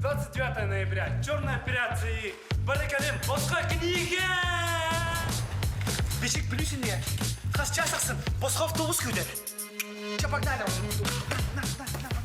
29 ноября. Черная операция и Барыкалым босхо книга! Бишик плюсине. Хас час ахсын босхо автобус күүтэр. Ча, погнали! На, на, на, на, на.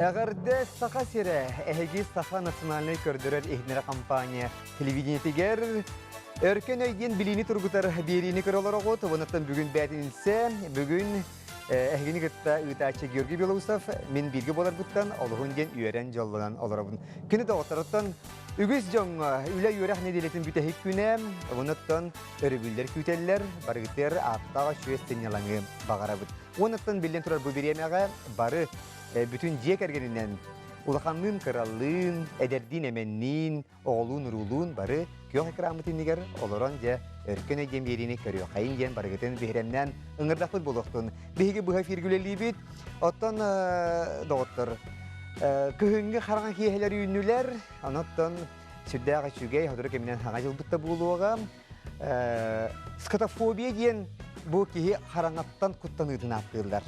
Эҕэрдэ Саха сирэ! Эһиги Саха национальнай көрдөрөр иһитиннэрэ компания телевидениетигэр Өркөн өй диэн билиини тургутар биэриини көрө олороҕут. Онуттан бүгүн бээтинсэ, бүгүн эһигини кытта ыытааччы Георгий Белоусов мин бииргэ буоларбыттан олуһун диэн үөрэн дьоллонон олоробун. Күнү доҕотторуттан үгүс дьоҥҥо үлэ-үөрэх нэдиэлэтин бүтэһик күнэ, онуттан өрөбүллэр күүтэллэр, барыгытыгар ааттаах үчүгэй сынньалаҥы баҕарабыт. Онуттан биллэн турар бу бириэмэҕэ бары бүтүн дьиэ кэргэнинэн улаханныын-кыралыын, эдэрдиин-эмэнниин, оҕолуун-уруулуун бары күөх экраммыт иннигэр олорон дьэ өркөн өй диэн биэриини көрүөххэйин диэн барыгытын биһирэмнээн ыҥырдахпыт буолуохтун. Биһиги быһа эфиргэ үлэлиибит. Оттон доҕоттор кыһыҥҥы хараҥа киэһэлэр үүннүлэр. Онон сүрдээх үчүгэй, сотору кэминэн хаҥа дьылбыт да буолуоҕа. Скотофобия диэн бу киһи хараҥаттан куттаныытын ааттыыллар.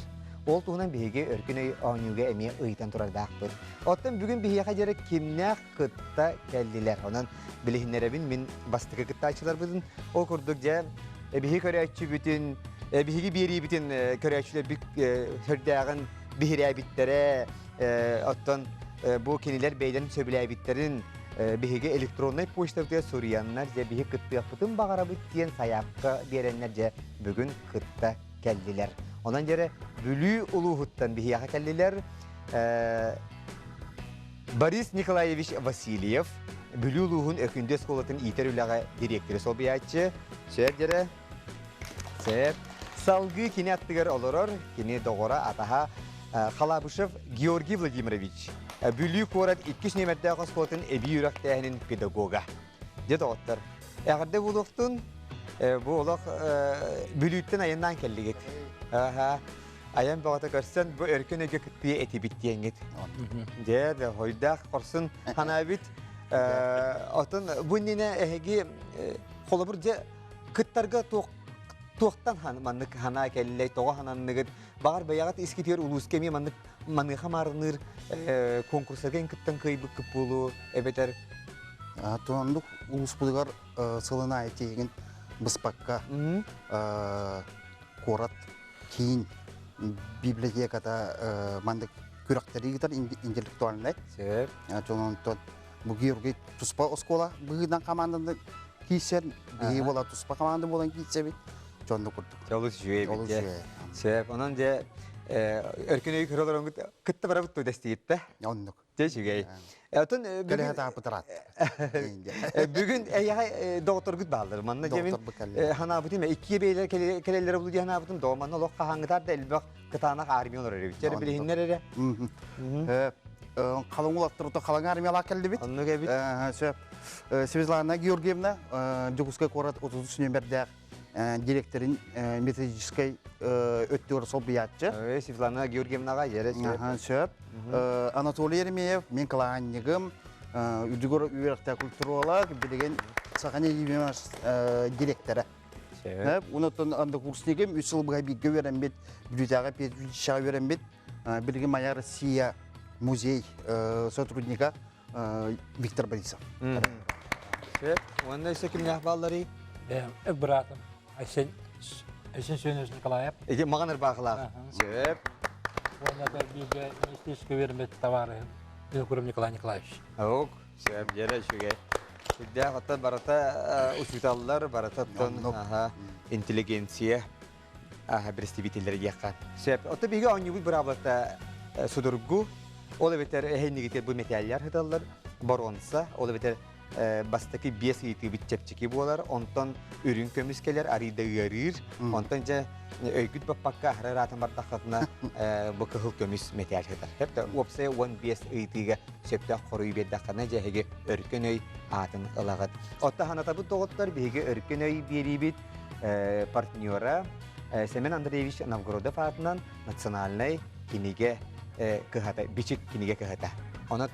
Ол туһунан биһиги өркөн өй оонньууга эмиэ ыйытан турардаахпыт. Оттон бүгүн биһиэхэ дьэрэ кимнээх кытта кэллилэр. Онон билиһиннэрэбин мин бастакы кыттааччыларбытын. Ол курдук дьэ биһиги көрөөччүбүтүн, биһиги биэриибитин көрөөччүлэр сөрдөөҕүн биһирээбиттэрэ, оттон бу кинилэр бэйэлэрин сөбүлээбиттэрин биһиги электроннай почтабытыгар суруйаннар дьэ биһи кыттыахпытын баҕарабыт диэн сайаапка биэрэннэр дьэ бүгүн кытта кэллилэр. Онон дьэрэ Бүлүү улууһуттан биһиэхэ кэллилэр Борис Николаевич Васильев, Бүлүү улууһун Өкүндү оскуолатын иитэр үлэҕэ дириэктэрэ солбуйааччы, сөп дьэрэ, сөп. Салгыы кини аттыгар олорор, кини доҕоро, атаһа Халабышев Георгий Владимирович, Бүлүү куорат иккис нүөмэрдээх оскуолатын эбии үөрэхтээһинин педагога. Дьэ доҕоттор, эҕэрдэ буолуохтун, бу олох Бүлүүттэн айаннаан кэллигит. Айан бөҕөтө көрсөн бу өркөн өйгө кыттыа этибит диэҥҥит. Дьэ, да хойдаах хорсун ханаабит. Отон бу иннинэ эһиги холобур дьэ кыттарга туох туохтан маннык ханаа кэллэй, тоҕо хананныгыт, баҕар бэйэҕит искитигэр улууска эмиэ маннык маныаха маарынныыр конкурсарга эн кыттан кыайбыккыт буолуо эбэтэр Туоннук улууспутугар сылын аайы тиһигин быспакка куорат киин библиотеката маннык күрэхтэри ыытар интеллектуальнай. Сөп. Онтон бу Георгий туспа оскуола быһыынан команданы киирсэр, биһиги буола туспа команда буолан киирсэбит. Дьонну курдук. Олус үчүгэй эбит дьэ. Сөп. Онон дьэ өркөн өйү көрө олороҥҥут кытта барабыт туу дэстигиттэ. Оннук. Дьэ үчүгэй. Отон бүгүн таапытыраат. Бүгүн эйэҕэ доҕотторгут бааллар. Манна дьэ мин ханаабытым икки бэйлэр кэлэллэрэ булу диэн ханаабытым. Доо манна олох хаһааҥҥытаар да элбэх кытаанах армия олорор эбит. Дьэ билиһиннэр эрэ. Халыҥ улаттырыта халыҥ армиялаах кэллибит. Оннук эбит. Сөп. Светлана Георгиевна Дьокуускай куорат 33 нүөмэрдээх директорын методическай өттүгэр солбуйааччы. Светлана Георгиевнаҕа дьэрэ сөп. Сөп. Анатолий Еремеев, мен кылаанньыгым, үрдүгөр үөрэхтээх культуролог, билигин Саха директора. Сөп. Онотон однокурсникым үс сыл быһа бииргэ үөрэммит, Бүлүүтээҕи педучилищеҕа үөрэммит, билигин Моя Россия музей сотрудника Виктор Борисов. Сөп. Уонна өссө кимнээх баалларый? Быраатым Айсен Айсен Семенович Николаев. Ити маҕан ырбаахылаах. Сөп. Уонна да бииргэ министерскэй үөрэммит табаарыһым Винокуров Николай Николаевич. Ок, сөп, дьэрэ үчүгэй. Сүрдээх оттон барыта учууталлар, барыта оттон интеллигенция бэрэстэбиитэллэрэ диэххэ сөп. Оттон биһиги оонньуубут быраабылата судургу. Ол эбэтэр эһиннигитэ бу мэтээллэр сыталлар. Боруонса, ол эбэтэр бастакы биэс ыйытыыбыт чэпчэки буолар. Онтон үрүҥ көмүс кэлэр, арыйда ыарыыр. Онтон дьэ өйгүт баппакка аһара ыраатан бардаххытына бу кыһыл көмүс мэтээл сытар. Хэптэ уопсайа 15 ыйытыыга сөптөөх хоруй биэрдэххинэ дьэ эһиги өркөн өй аатын ылаҕыт. Отто ханатабыт доҕоттор биһиги өркөн өй биэриибит партнера. Семен Андреевич Новгородов аатынан национальнай кинигэ кыһата, бичик кинигэ кыһата. Онон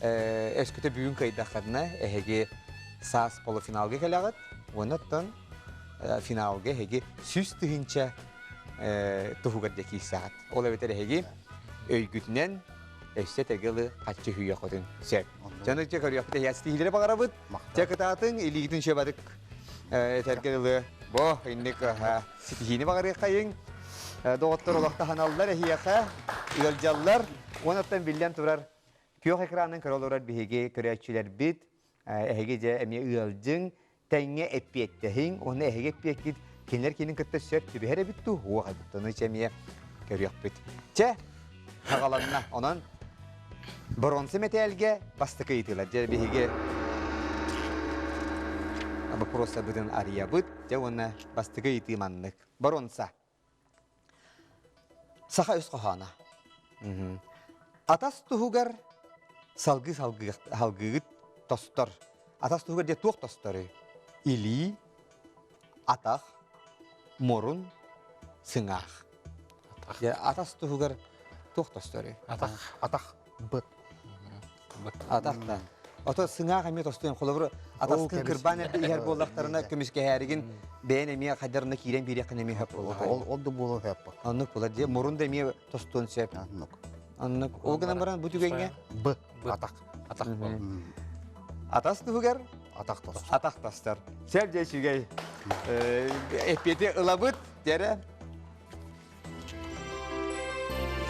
өскөтө бүгүн кыайдаххытына эһиги саас полуфиналга кэлэҕит, уонна финалга эһиги 100 000 туһугар дьэ киирсэҕит. Ол эбэтэр эһиги өйгүтүнэн өссө тэгылы хаччы хүйөхөтүн сөп. Дьону чэ көрүөхпүт эһиэстиһилэри баҕарабыт. Чэ кытаатыҥ, илиигитин шөбадык этэргэ дылы бо инник ситиһиини баҕарыаххайыҥ. Доҕоттор олох таһаналлар эһиэхэ, ыалдьаллар. Уонаттан биллэн турар күөх экранын көрө олорор биһиги көрөөччүлэрбит эһиги дьэ эмиэ ыалдьыҥ, тэҥҥэ эппиэттэһиҥ уонна эһиги эппиэккит кинилэр кинин кытта сөп түбэһэр эбит дуу, уох эбит ону чэ эмиэ көрүөхпүт. Чэ, хаҕаланна. Онон боруонса мэтээлгэ бастакы ыйытыылар. Дьэ биһиги боппуруостарбытын арыйабыт. Дьэ уонна бастакы ыйытыы маннык. Боруонса. Саха өс хоһооно. Атас туһугар салгыы салгыыгыт тостор. Атас туһугар дьэ туох тосторуй? Илии, атах, мурун, сыҥаах. Дьэ атас туһугар туох тосторуй? Атах. Атах. Быт. Атах да. Ото сыҥаах эмиэ тостуйан холобур атаскын кырбаан эрдэ иһэр буоллахтарына көмүскэһээригин бэйэн эмиэ хайдарына киирэн биэриэххин эмиэ хөп буолар. Ол ол да буолуон хөп. Оннук буолар дии. Мурун да эмиэ тостуон сөп. Оннук. Оннук. Ол гынан баран бу түгэҥҥэ Б. Атах. Атах. Атас туһугар Атах тостор. Атах тостор. Сөп дьэ үчүгэй. Эппиэти ылабыт дэрэ.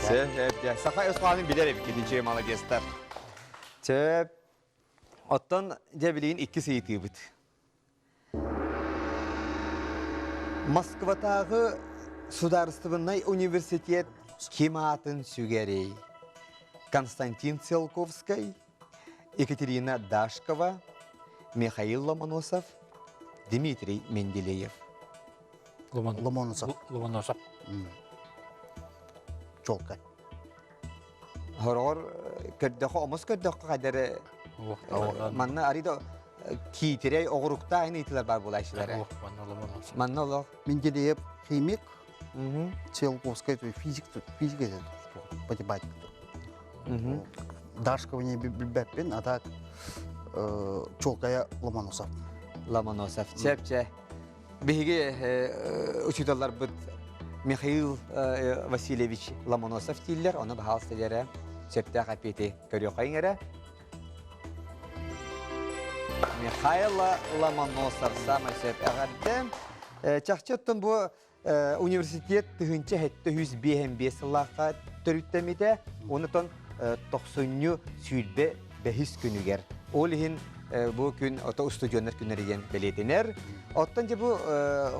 Сөп, Саха өс хоһоонун билэр эбиккит, үчүгэй молодецтар. Сөп. Оттон дьэ билигин иккис ыйытыыбыт. Москватааҕы судаарыстыбаннай университет ким аатын сүгэрий? Константин Циолковскай, Екатерина Дашкова, Михаил Ломоносов, Дмитрий Менделеев. Ломоносов. Ломоносов. Чолкай. Хороҕор көрдөхө, омус көрдөххө хайдары манна арида киитирэй оҕуруктаа ин ыйтылар бар булааччылар. Манна олох. Менделеев химик, Циолковскай физик, физик математик. Дашкова не билбэппин, а так Чолкая Ломоносов. Ломоносов. Чэп-чэ. Биһиги учууталларбыт Михаил Васильевич Ломоносов дииллэр, ону баһаалыста дьэрэ сөптөөх эппиэти көрүөххэйиҥ эрэ. Михаил Ломоносов саамай сөп эҕэрдэ. Чахчы оттон бу университет 1755 сыллаахха төрүттэммитэ, онтон тохсунньу сүүрбэ бэһис күнүгэр. Ол иһин бу күн ото устудьуоннар күннэрэ диэн бэлиэтэнэр. Оттон дьэ бу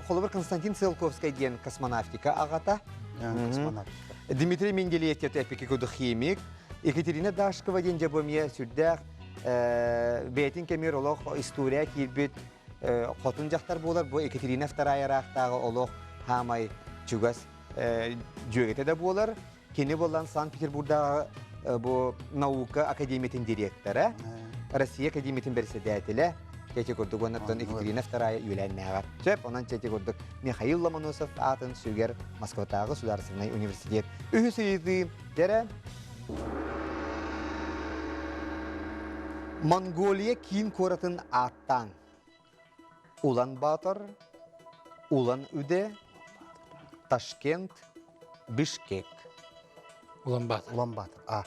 холобур Константин Циолковскай диэн космонавтика аҕата. Дмитрий Менделеев эпики курдук химик. Екатерина Дашкова диэн дьэ бу эмиэ сүрдээх бэйэтин кэмигэр олох история киирбит хотун дьахтар буолар. Бу Екатерина Вторая ыраахтааҕы олох хаамай чугас дьүөгэтэ да буолар. Кини буолан Санкт-Петербурдааҕы бу наука академиятын директора, Россия академиятын бэрэссэдээтэлэ Чэчи курдук уоннаттан Екатерина Вторая үөлээннээҕэр. Сөп, онон чэчи курдук Михаил Ломоносов аатын сүгэр Москватааҕы государственнай университет үһүс ыйытыы дэрэ Монголия киин куоратын ааттаан Улан-Батор, Улан-Удэ, Ташкент, Бишкек. Улан-Батор. Улан-Батор. А.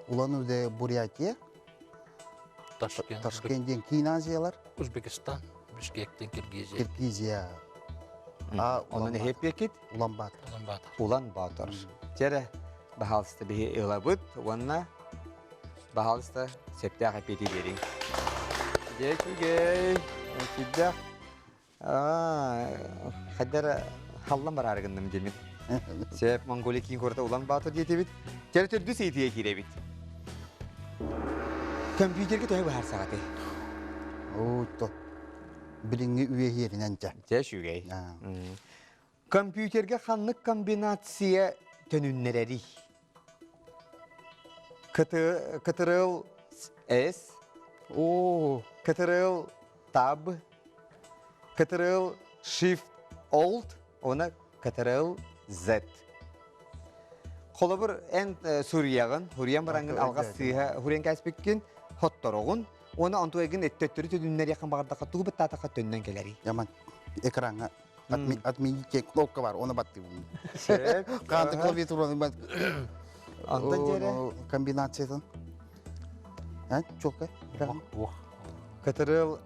Улан-Удэ Бурятия. Ташкент. Ташкент диэн киин Азиялар. Узбекистан, Бишкектен Киргизия. Киргизия. А, Онон эһиэппиэкит? Улан-Батор. Улан-Батор. Улан-Батор. Дьэрэ, баһаалыста биһи ылабыт уонна Баһаалыста, сөптөөх эппиэти биэриҥ. Дьэ, үчүгэй. Сүрдээх. Хайдар халлан бараары гынным димин. Сөп, Монголия киин куората Улан Батор диэтибит. Чэрэ төрдүс ыйытыыга киирэбит. Компьютергэ төһө быһаарсаҕатый? Ой, билиҥҥи үйэ иһиэринэн дьэ. Дьэ, үчүгэй. Компьютергэ ханнык комбинация төнүннэрэрий? Кытырыл С, Оо, Кытырыл Таб, Кытырыл Shift Alt уонна Ctrl Z. Холобур, эн суруйаҕын, суруйан бараҥҥын алҕас сыыһа суруйан кээспиккин, хоттороҕун уонна онтугайгын өттөттөрү төдүннэриэххин баҕардахха тугу баттаатахха төннөн кэлэрий? Яман экраҥҥа отмените кнопка бар, оны баттыыбын. Сөп. Хаанты клавиатураны бат. Онтон дьэрэ? Комбинациятын. А, чокка. Ох. Ctrl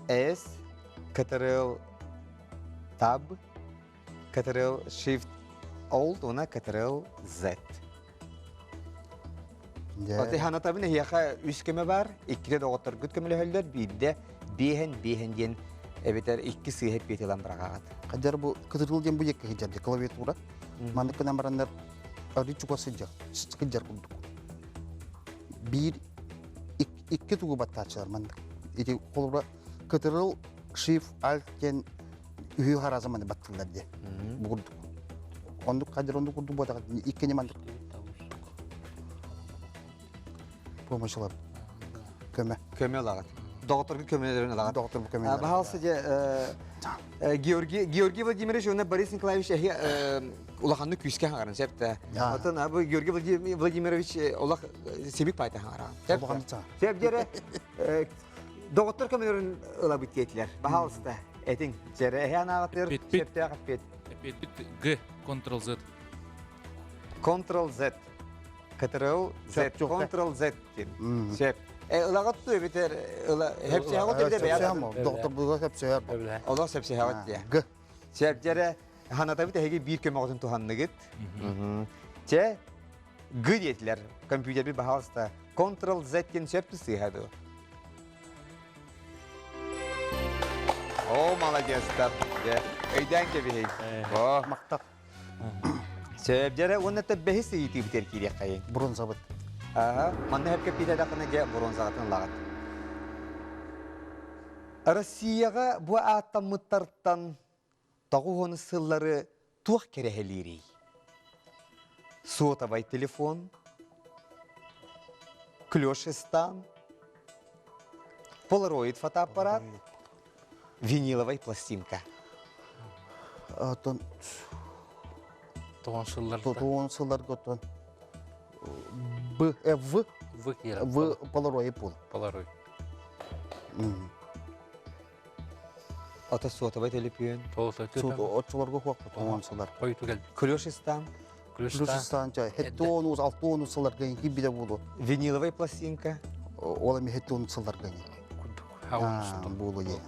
S, Ctrl Tab, Ctrl Shift Alt уонна Ctrl Z. Оти ханатабын эһиэхэ үс көмө бар, иккитэ доҕотторгут көмөлөһөллөр, биирдэ биэһэн биэһэн диэн эбэтэр икки сыыһа эппиэти ылан быраҕаҕыт. Хадьар бу кытырыл диэн бу диэки сылдьар клавиатура. Маннык гынан бараннар арыы чугас сылдьар, сылдьар курдук. Биир икки тугу баттааччылар маннык. Ити холобура кытырыл Shift Alt диэн үһү хараза маны баттылар диye. Бу курдук. Ондук хадыр ондук курдук буотаҕа иккини мандык. Помощь Көмө. Көмө ылаҕыт. Доҕотторгут көмөлөрүн ылаҕыт. Доҕотторбут көмөлөрүн. Баһаалса дьэ Георгий Георгий Владимирович уонна Борис Николаевич эһи улаханнык күүскэ хаҥаран сөп да. Отон бу Георгий Владимирович олох сибик пайта хаҥаран. Сөп дьэрэ Доҕоттор көмөлөрүн ылабыт диэтилэр. Баһаалыста, этиҥ. Дьэрэ, эһэ анааҕытыгар сөптөөх эппиэт. Эппиэппит Г. Ctrl-Z. Ctrl-Z. Ctrl-Z. Ctrl-Z диэн. Сөп. Ылаҕыт ту эбитер ыла хепсэҕит эбитер бэйэ. Доктор буга хепсэҕэр. Олох сөпсөһөҕүт диэ. Г. Сөп дьэрэ ханатабыт эһиги биир көмөҕүтүн туһанныгыт. Чэ, Г диэтилэр. Компьютерби баһаалыста Ctrl-Z диэн сөп сыыһа дуо? О, молодецтар. Дьэ, өйдөөн кэбиһий. О, Мактап. Сөп дьэрэ уонна бэһис ыйытыыбытыгар киириэххэйиҥ. Бронзабыт. Аха, манна хөпкө питэдэххинэ дьэ бронзаҕытын ылаҕыт. Россияҕа бу ааттаммыттартан тоҕус сыллары туох кэрэһэлиирий? Сотовай телефон, клеш-стан, полароид фотоаппарат, виниловай пластинка. Оттон Тоҕон сылларга. Тоҕон сылларга оттон Б, В, В, В полароид пол. Полароид. Ото сотовай төлөпүөн. Оччолорго хуохпут оҥон сылар. Хойуту кэлбит. Клеш-стан. Клеш-стан чай. Хеттон алтон сылларга кибиде буолу. Виниловай пластинка. Ол эми хеттон сылларга. Буолу е.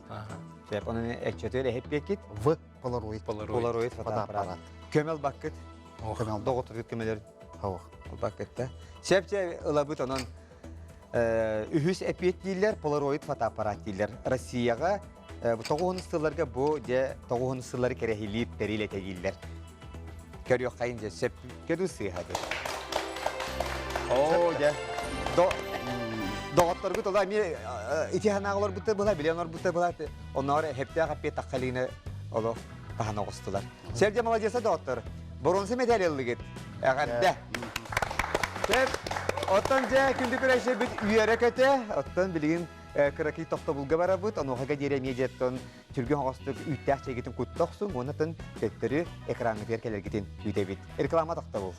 Сөп, оны экчөтөр эһэппиэккит. В полароид. Полароид фотоаппарат. Көмөл баккыт. Көмөл. Доҕотторгут көмөлөр. Хаух. Баккытта. Сөпче ылабыт онон үһүс эпиэт дииллэр, полароид фотоаппарат дииллэр. Россияҕа тоҕуһун сылларга бу дьэ тоҕуһун сыллары кэрэһилиир тэрил этэ дииллэр. Көрүөххэйин дьэ сөпкө дуу сыыһа дуу. Оо дьэ. Доҕотторгут ола эмиэ ити санааҕа олорбуттар була, билэн олорбуттар була, онноор хептээх эппиэт таххалыына олох таһан оҕустулар. Сэргэ молодеса доҕоттор. Боруонса медаль ыллыгыт. Эҕэрдэ. Сөп. Оттон дьэ күндү көрөөччүлэрбит үөрэ-көтө. Оттон билигин кыракый тохтобулга барабыт. Онуохага диэри эмиэ дьэттон түргэн оҕостук үүттээх чэйгитин кутта охсуҥ уонна төттөрү экраҥҥытыгар кэлэргитин күүтэбит. Реклама тохтобул.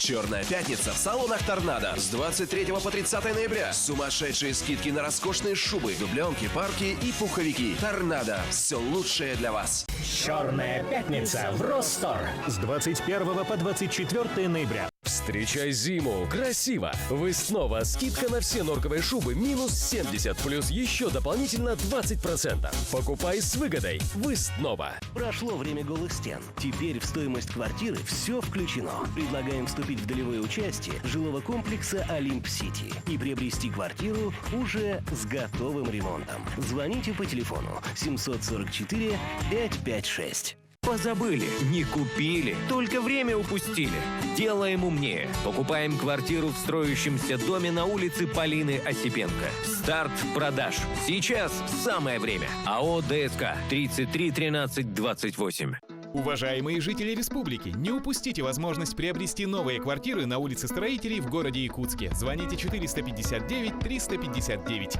Черная пятница в салонах Торнадо с 23 по 30 ноября. Сумасшедшие скидки на роскошные шубы, дубленки, парки и пуховики. Торнадо. Все лучшее для вас. Черная пятница в Ростор с 21 по 24 ноября. Встречай зиму красиво. Вы снова скидка на все норковые шубы минус 70, плюс еще дополнительно 20%. Покупай с выгодой. Вы снова. Прошло время голых стен. Теперь в стоимость квартиры все включено. Предлагаем вступить в долевое участие жилого комплекса «Олимп-Сити» и приобрести квартиру уже с готовым ремонтом. Звоните по телефону 744 556. Позабыли, не купили, только время упустили. Делаем умнее. Покупаем квартиру в строящемся доме на улице Полины Осипенко. Старт продаж. Сейчас самое время. АО «ДСК» 33 13 28. Уважаемые жители республики, не упустите возможность приобрести новые квартиры на улице Строителей в городе Якутске. Звоните 459 359.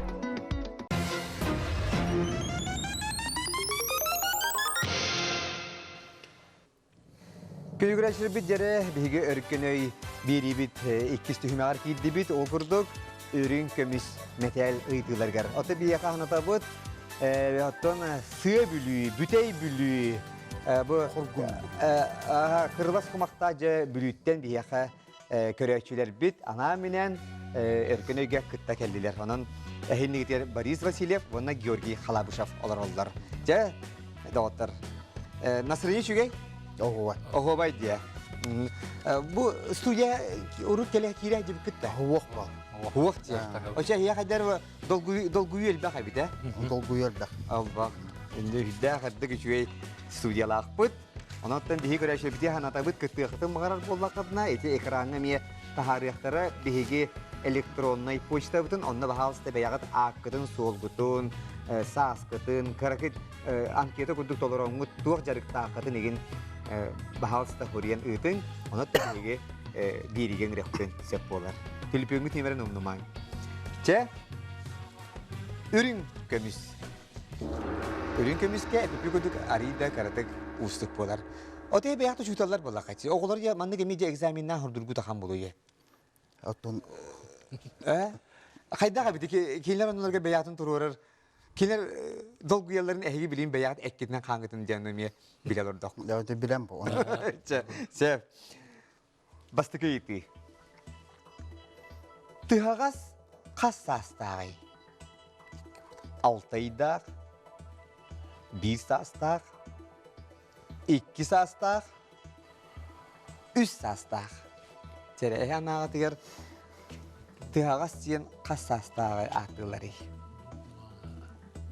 Күлүгүрээчилэрбит дьэрэ биһиги өркөн өй биэриибит иккис түһүмэҕэр киирдибит. Ол курдук үрүҥ көмүс мэтээл ыйытыыларыгар. Ото биһиэхэ санатабыт, оттон сыа бүлүү, бүтэй бүлүү, бу кырылас кумахтаах дьэ бүлүүттэн биһиэхэ көрөөччүлэрбит анаан-минээн Өркөн өйгө кытта кэллилэр. Онон эһиннигитигэр Борис Васильев уонна Георгий Халабышев олороллор. Дьэ, доҕоттор, настроение үчүгэй? Оһуобай. Оһуобай диэ. Бу студия урут кэлэ киирэ дьибиккит да? Оһуох бал. Оһуох дьэ. Оча эһиэхэ хайдар долгуйуу элбэх эбит э? Долгуйуу элбэх. Албах. Инде үрдээх эрдик үчүгэй студиялаахпыт. Онон биһиги көрөөччүбүтү санатабыт кыттыахытын баҕарар буоллаххытына, ити экраҥҥа эмиэ таһаарыахтара биһиги электроннай почтабытын, онно баһаалыста бэйэҕит ааккытын-суолгутун, сааскытын, кыракый анкета курдук толороҥҥут туох дьарыктааххытын игин баһаалыста суруйан ыытыҥ, онон биһиги биэриигэ ыҥырыахпытын сөп буолар. Түлүпүөҥҥүт нүөмэрин умнумаҥ. Чэ, үрүҥ көмүс Үрүҥ көмүскэ эпипи курдук арый да кыратык уустук буолар. Отой бэйэҕит учууталлар буоллаххытый. Оҕолор я маннык эмиэ дьэ экзаменнаан хордургу тахан буолуйа. Оттон Э? Хайдах эбит кинилэр оннуларга бэйэҕитин туруорар кинилэр долгуйалларын эһиги билин бэйэҕит эккитинэн хаангытын диэн эмиэ билэ олордох. Давайте билем бу. Чэ, сеп. Бастакы ыйытыы. Тыһаҕас хас саастааҕый? Алтайдаах, биир саастаах, икки саастаах, үс саастаах. Чэрэһи анааҕытыгар тыһаҕас диэн хас саастааҕы ааттыылларый?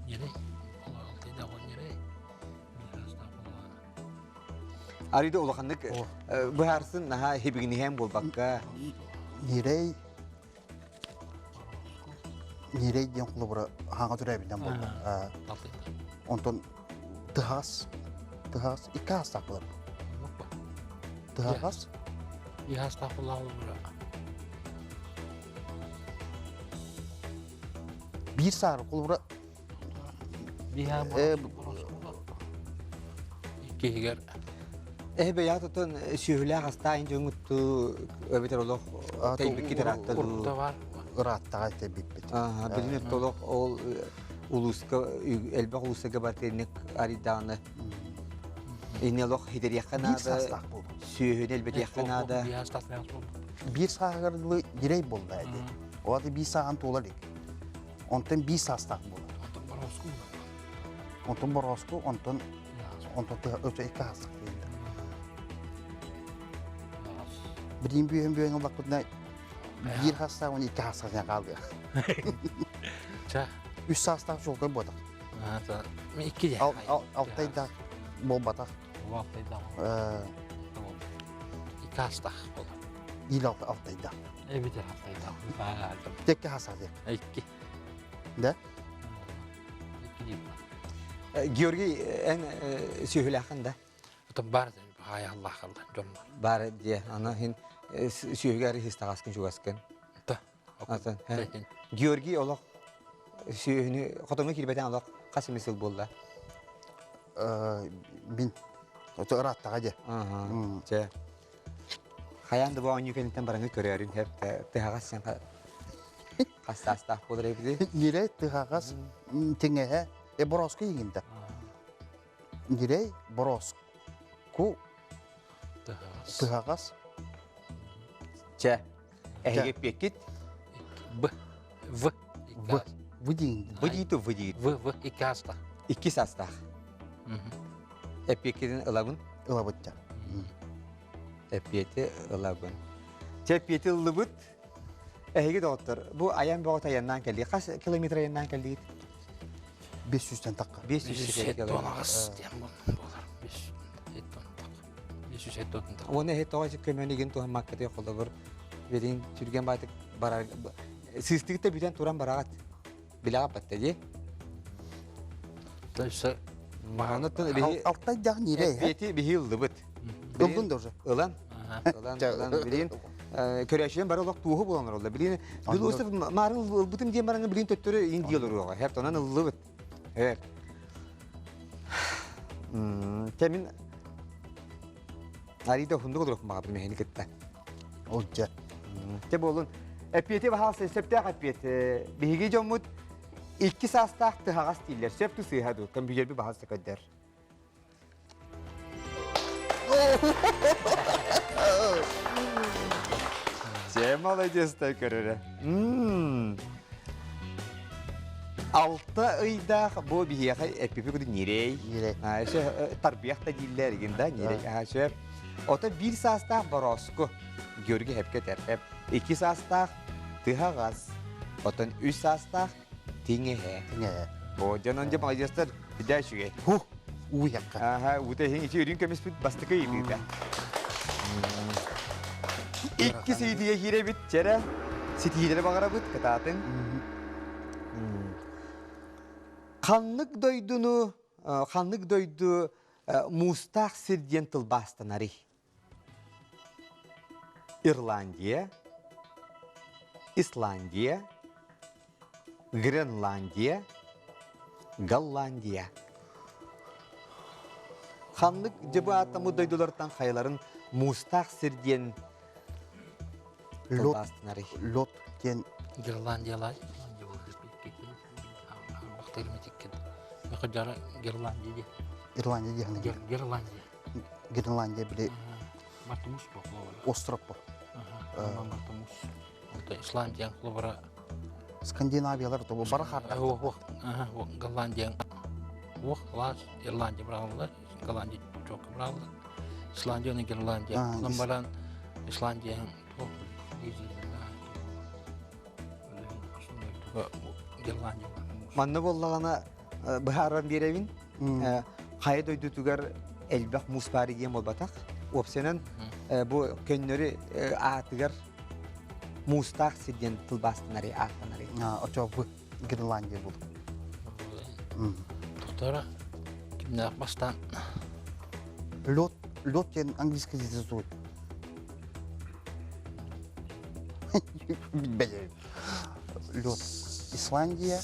Ньирэй. Алтайдаах ол ньирэй. Биир саастаах буоллаҕына. Арыйда улаханнык быһаарсын наһаа хибигиниһэн буолбакка. Ньирэй Ньирэй диэн холобура хаҥа төрөөбүтүнэн буолла. Онтон тыһаас тыһаас икки аастаах буолар. Тыһаҕас Иһаастаах буоллаҕа холобура. Биир саар холобура Иккиһигэр Эһи бэйэҕит оттон сүөһүлээх астаах дьоҥҥутту эбэтэр олох тэйбиккит ыраатта дуу? Ырааттаҕа тэйбиппит. Билин олох ол улууска элбэх улуустарга бар тиэнник арыйдаҕына инни олох хитэриэххэ наада сүөһүнү элбэтиэххэ наада. Биир сааһыгар дылы дирей буолла эти. Ол аты биир сааһын туола илик. Онтон биир саастаах буолар. Онтон борооску Онтон борооску, онтон онтон өтө икки саастаах диэн. Билин бүөһүн бүөһүн ыллахпытына биир саастаах уонна икки саастаах хаалыа. Ча. Үс саастаах чуолкай буотах. Икки Алтайдаах буолбатах. Алтайдаах. Икки саастаах буолар. Ил алтайдаах. Эбитер алтайдаах. Текке хасаады. Икки. Да? Икки диир. Георгий, эн сүөһүлээххин да? Отон бар хаайаллаахалла дьоннор. Бар дие, аны хин сүөһүгэр хистаҕаскын чугаскын. Та. Атын. Георгий олох сүөһүнү хотоҥҥо киирбэтэн олох хас эмэ сыл буолла? Мин ырааттаҕа дьэ. Чэ. Хайаан да бу оонньуу кэнниттэн бараҥы көрөөрүн һэп тыһаҕас сен хас саастаах буолар эбити. Ньирэй тыһаҕас тиҥэһэ э борооску иҥинтэ. Ньирэй борооску тыһаҕас. Чэ, эһиги эппиэккит? Б. В. В. В диин. В дииту В диит. В, В, икки саастаах. Икки саастаах. Эппиэккитин ылабын? Ылабыт Эппиэти ылабын. Чэ, эппиэти ыллыбыт. Эһиги доҕоттор, бу айан бөҕөтө айаннаан кэллигит. Хас километр айаннаан кэллигит? 500-тэн тахха. 500 диэн буолар. 170 Уонна эһи тоҕо көмөнү игин туһаммаккытый холобур билин түргэн баатык барар сыыстыгыта бүтэн туран бараҕат билэҕэ батта дии. То есть Онуттан биһи Алтай дьаҕ ньирэй. Эппиэти биһи ыллыбыт. Ыллын да уже. Ылан. Ылан, ылан, билин көрөөчүлэн бары олох туоһу буолан олороллор. Билин Билуусов маарын ылбытым диэн бараҥы билин төттөрү ин диэл оруоҕа. Хеп тонан ыллыбыт. Эр. Кэмин Арида хундук олоруох маҕабын мэһини кытта. Ол дьэ. Те буолун. Эппиэти баһаалса сөптөөх эппиэт. Биһиги дьоммут икки саастаах тыһаҕас дииллэр. Сөп ту сыыһа дуу? Компьютерби баһаалса көрдөр. Дьэ, молодец-та көрөрө. Алта ыйдаах бу биһиэхэ эппипи куду ньирэй. Ньирэй. Өссө тарбыйах да дииллэр игин да ньирэй. Өссө ото биир саастаах борооску Георгий Хепке этэр. Икки саастаах тыһаҕас. Отон үс саастаах тиҥэһэ. Тиҥэһэ. О, дьон дьэ молодецтар бидэ үчүгэй. Ху, уу якка. Аха, уута иһин ичи үрүҥ көмүспүт бастакы ыйытыыта. Иккис ыйытыыга киирэбит, чэрэ. Ситиһиилэри баҕарабыт, кытаатыҥ. Ханнык дойдуну, ханнык дойду муустаах сир диэн тылбаастанарый? Ирландия, Исландия, Гренландия, Голландия. Ханнык дьыбы ааттаммыт дойдулартан хайаларын муустаах сир диэн тылбаастанарый? Лед диэн Герландиялар Герландия диэн. Ирландия диэн. Герландия. Гренландия били Мартымус бу остров бу. Мартымус. Исландия холобура Скандинавиялар то бу бары хаарда. Голландия уох класс Ирландия брааллар, Голландия чокка брааллар. Исландия оны Гренландия. Онон баран Исландия Герландия. Манна буоллаҕына быһааран биэрэбин. Хайа дойдутугар элбэх муус баар диэн буолбатах. Уопсайынан бу көннөрү аатыгар муустаах сир диэн тылбаастанары ааттанары. Очо бу Гренландия бул. Доктора кимнээх бастаан Лед, лед диэн английский язык Билбэйэбин. Лед. Исландия.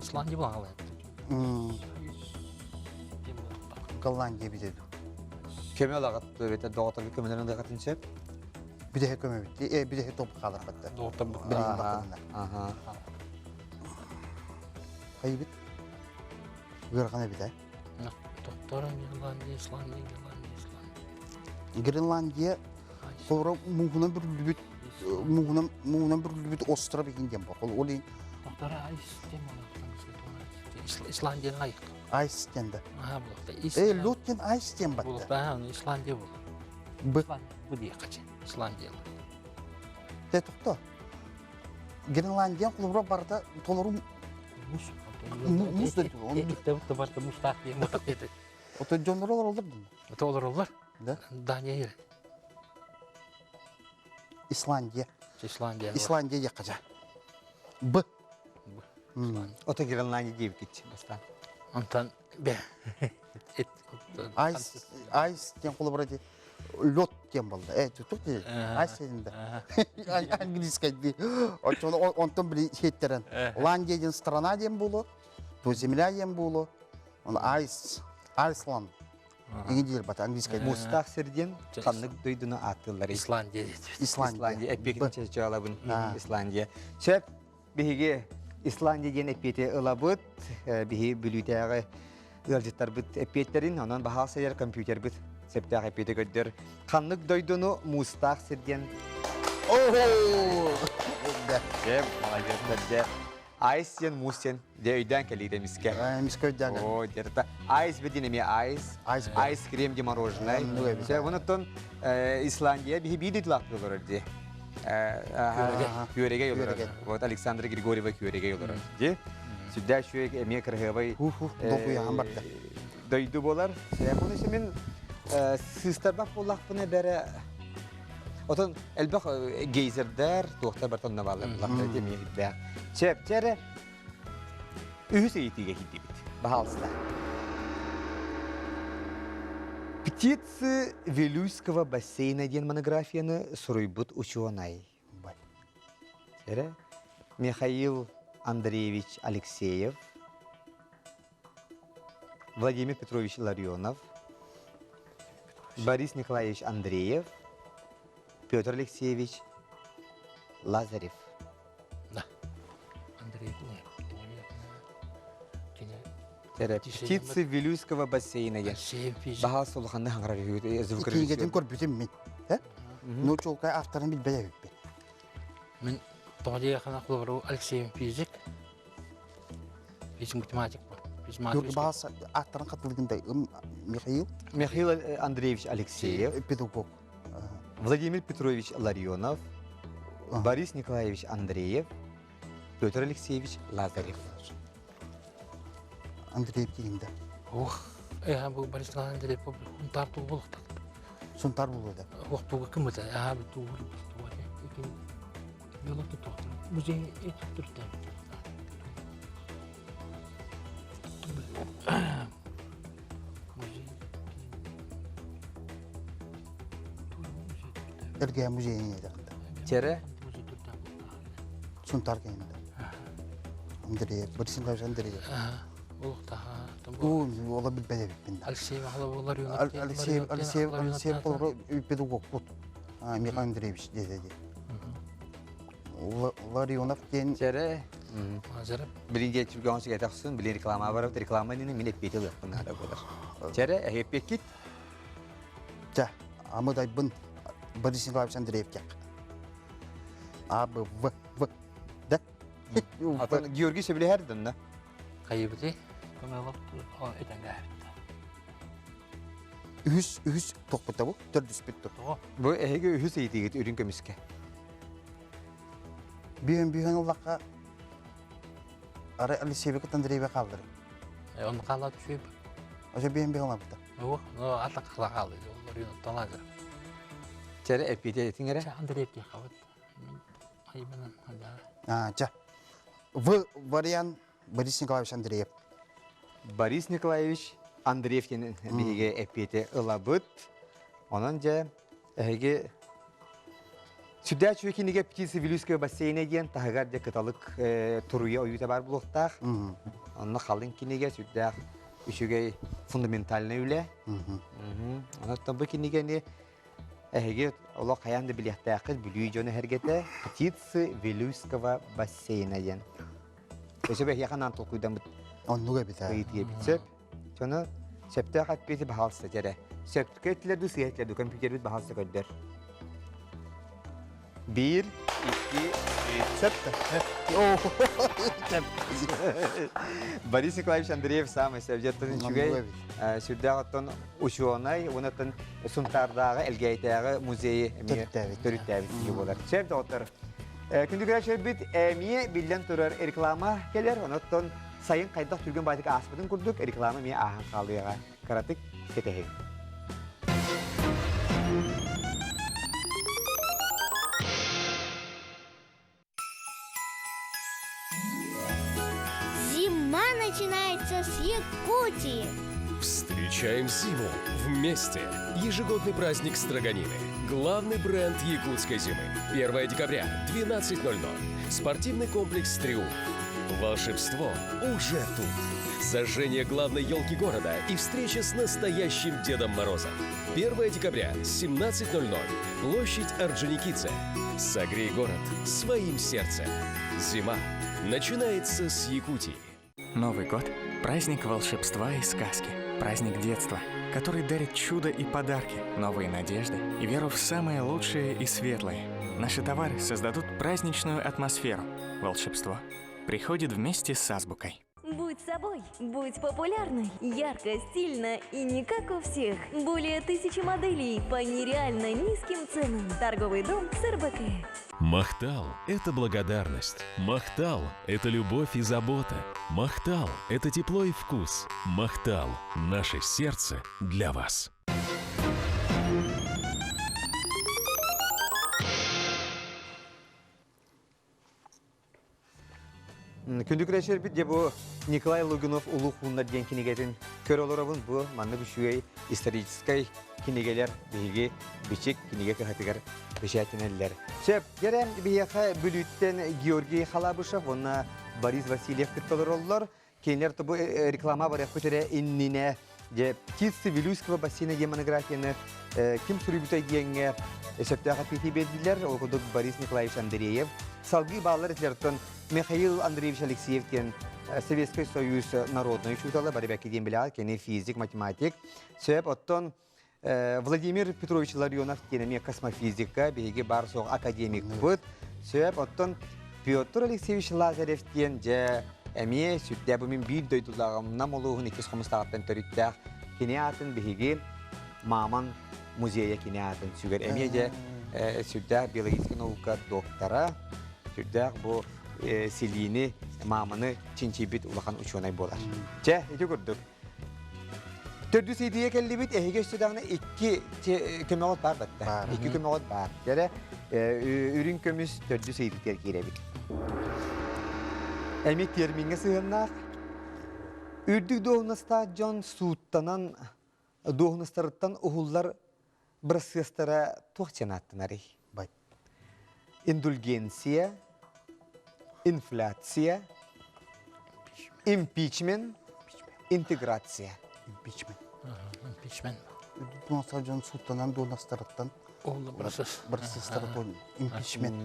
Исландия буолан Голландия битэ дуу. Көмө ылаҕыт эбэтэр доҕотторго көмөлөрүн ылыаххытын сөп. Бүтэһик көмөбүт. Э, бүтэһик топ хааларбатта. Доҕоттор Билигин баттанна. Аха. Хайыбыт? Ыарахан эбит, э? Доктора Гренландия, Исландия, Гренландия, Исландия. Гренландия Холоро мууһунан бүрүллүбүт мууһунан мууһунан бүрүллүбүт остров игин диэн бар. Ол ол Доктора Айс диэн Исландияны айык. Айс диэн да. Аха булуқта. Э, лот диэн Айс диэн батта. Булуқта, Исландия бул. Б. Бу дии қачы. Исландия. Те тохто. Гренландия холоро барда толору мус. Мус да ол. Барда мустаах диэн мутак Ото дьоннор олороллор дуу? Олороллор. Да. Дания Исландия. Исландия. Исландия якажа. Б. Ото Гренландия диэбиккит бастаан. Онтон бе. Айс айс диэн холобура ди лед диэн буолла. Э, туох дии? Айс диэн да. Английскай дии. Онтон били хеттерен. Ландия диэн страна диэн буолуо. То земля диэн буолуо. Он айс Айсланд Иҥи диир бата английскай. Муустаах сир диэн ханнык дойдуну ааттыыллар? Исландия. Исландия. Эппиэтин чачалабын. Исландия. Сөп биһиги Исландия диэн эппиэти ылабыт. Биһи Бүлүүтээҕи ыалдьыттарбыт эппиэттэрин, онон баһаал сайар компьютербыт сөптөөх эппиэти көрдөр. Ханнык дойдуну муустаах сир диэн? Ого! Дьэ, молодец, дьэ. Айс диэн муус диэн дьэ өйдөөн кэлиитэ эмискэ. Эмискэ өйдөөн Оо, дьэ, айс диэн эмиэ айс. Айс крем ди мороженое. Дьэ, онуттан Исландия биһи биир дойдулаахтар олорор дии. Күөрэгэй олорор. Вот Александра Григорьева Күөрэгэй олорор. Дии. Сүрдээх үчүгэй эмиэ кыраһыабай Долгуйаһан барда. дойду буолар. Оны мин Сыыстарбах буоллахпына бэрэ Отон элбэх гейзердэр, туохтар бартан бааллар булахтар эмиэ үрдээх. Чэпчэрэ үһүс ыйытыыга киирдибит. Баһаалыста. Птицы Вилюйского бассейна диэн монографияны суруйбут учуонай. Эрэ Михаил Андреевич Алексеев, Владимир Петрович Ларионов, Борис Николаевич Андреев, Петр Алексеевич Лазарев. Птицы Вилюйского бассейна Баһа сулханны хаҥарар Кинигэтин көрбүтүм мин. Ну, чуолкай авторын билбэт эбиппин. Мин тоҕо диэххэ холобуру Алексеев физик, физик математик Баас аттарын хатылыгында Михаил Михаил Андреевич Алексеев, педагог. Владимир Петрович Ларионов, Борис Николаевич Андреев, Петр Алексеевич Лазарев. Андреев тиинде. Ох, э бу Борис Николаевич Андреев Сунтаар тугу Сунтаар булууда. Ох тугу кымыта, аа тугу тугу Музей түртэ. Эргэ музейин едақта. Тере? Сунтар кенде. Андреев, Борис Николаевич Андреев. Ола билбэт эбиппин. Алексеев Алексеев, Алексеев, Алексеев педагог Михаил Андреевич деді. Ларионов диэн Чэрэ. Билин диэн сүргөҕүн сүгэтэ билин реклама барабыт, реклама нини мин эппиэти ылыахпын наада буолар. Чэрэ, эһиэппиэккит? Чэ, амыдайбын Борис Николаевич Андреев диэх. А, Б, В, В, да? Атын Георгий сөбүлэһэр дынна. Хайыбыты көмөлөп этэнгээбит. Үһүс, үһүс тохпута бу, төрдүспүт тур. Бу эһиги үһүс ыйытыгыт үрүҥ көмүскэ. Бүһөн бүһөн ыллахха Ара Алексеевик Андрееве хааллар. Оны хаалла түшөй. Ошо бүһөн бүһөн ылабыта. О, но ата хала хаалды. Олор талазыр. Чэрэ эппиэти этиҥ эрэ. Андреев хабыт. А, ча. В вариант Борис Николаевич Андреев. Борис Николаевич Андреев диэн биһиги эппиэти ылабыт. Онон дьэ эһиги Сүрдээх үчүгэй кинигэ Птицы Вилюйского бассейна диэн таһыгар дьэ кыталык туруйа ойуута баар буолуохтаах. Онно халыҥ кинигэ сүрдээх үчүгэй фундаментальнай үлэ. Онон бу кинигэни эһиги олох хайаан да билиэхтээххит Бүлүү дьоно эһэргэтэ Птицы Вилюйского бассейна диэн. Өсө бэһиэхэ анаан толкуйдаммыт Оннук эбит ээ. ыйытыы эбит сөп. Сону сөптөөх эппиэти баһаалыста эрэ. Сөпкө эттилэр дуу, сыыһа эттилэр дуу, компьютербит баһаалыста көрдөр. Биир, икки, үс. Сөп да. Борис Николаевич Андреев самый сөп. Үчүгэй сүрдээх оттон учуонай, уонаттан Сунтаардааҕы Элгээйитээҕи музейы эмиэ төрүттээбит киһи буолар. Сөп доҕоттор. Күндү көрөөччүлэрбит эмиэ биллэн турар реклама кэлэр. Онон сайын хайдах түргэн баайтык ааспытын курдук реклама эмиэ ааһан хаалыаҕа. Кыратык кэтэһиҥ. Зима начинается с Якутии. Встречаем зиму вместе. Ежегодный праздник Строганины. Главный бренд якутской зимы. 1 декабря, 12.00. Спортивный комплекс «Триумф». Волшебство уже тут. Сожжение главной елки города и встреча с настоящим Дедом Морозом. 1 декабря, 17.00. Площадь Орджоникидзе. Согрей город своим сердцем. Зима начинается с Якутии. Новый год – праздник волшебства и сказки, праздник детства, который дарит чудо и подарки, новые надежды и веру в самое лучшее и светлое. Наши товары создадут праздничную атмосферу. Волшебство приходит вместе с азбукой. Будь собой, будь популярной, ярко, стильно и не как у всех. Более тысячи моделей по нереально низким ценам. Торговый дом СРБК. Махтал – это благодарность. Махтал – это любовь и забота. Махтал – это тепло и вкус. Махтал – наше сердце для вас. Күндү көрөөччүлэрбит дьэ бу Николай Лугинов Улуу хууннар диэн кинигэтин көрө олоробун. Бу маннык үчүгэй историческай кинигэлэр биһиги Бичик кинигэ кыһатыгар бэчээттэнэллэр. Сөп, дьэрэ биһиэхэ Бүлүүттэн Георгий Халабышев уонна Борис Васильев кытта олороллор. Кинилэр бу реклама барыахпыт эрэ иннинэ дьэ «Птицы Вилюйского бассейна» диэн монографияны ким суруйбутай диэҥҥэ сөптөөх эппиэти биэрдилэр. Ол курдук Борис Николаевич Андреев. Салгыы бааллар этилэртэн Михаил Андреевич Алексеев диэн Советский Союз народный учуутала, бары диэн билэҕит, кини физик, математик. Сөп, оттон Владимир Петрович Ларионов диэн эмиэ космофизика, биһиги баар суох академикпыт. Сөп, оттон Петр Алексеевич Лазарев диэн дьэ эмиэ сүрдээх бу мин биир дойдулааҕым Нам улууһун иккис хомустааҕыттан төрүттээх кини аатын биһиги Маман музейа кини аатын сүгэр. Эмиэ дьэ сүрдээх биологическай наука доктора, сүрдээх бу силиини, мааманы чинчийбит улахан учуонай буолар. Чэ, ити курдук. Төрдүс идея кэллибит, эһиги өссө даҕаны икки көмөҕүт баар батта. Икки көмөҕүт баар. Дьэрэ үрүҥ көмүс төрдүс ыйытыытыгар киирэбит. Эми термиҥҥэ сыһыаннаах. Үрдүк дуоһунастаах дьон сууттанан дуоһунастарыттан уһуллар бырассыастара туох диэн ааттанарый? Индульгенция, инфляция, импичмент, интеграция. Импичмент. Импичмент. Дуонастар дьон сууттанан дуонастарыттан бырсыстары импичмент.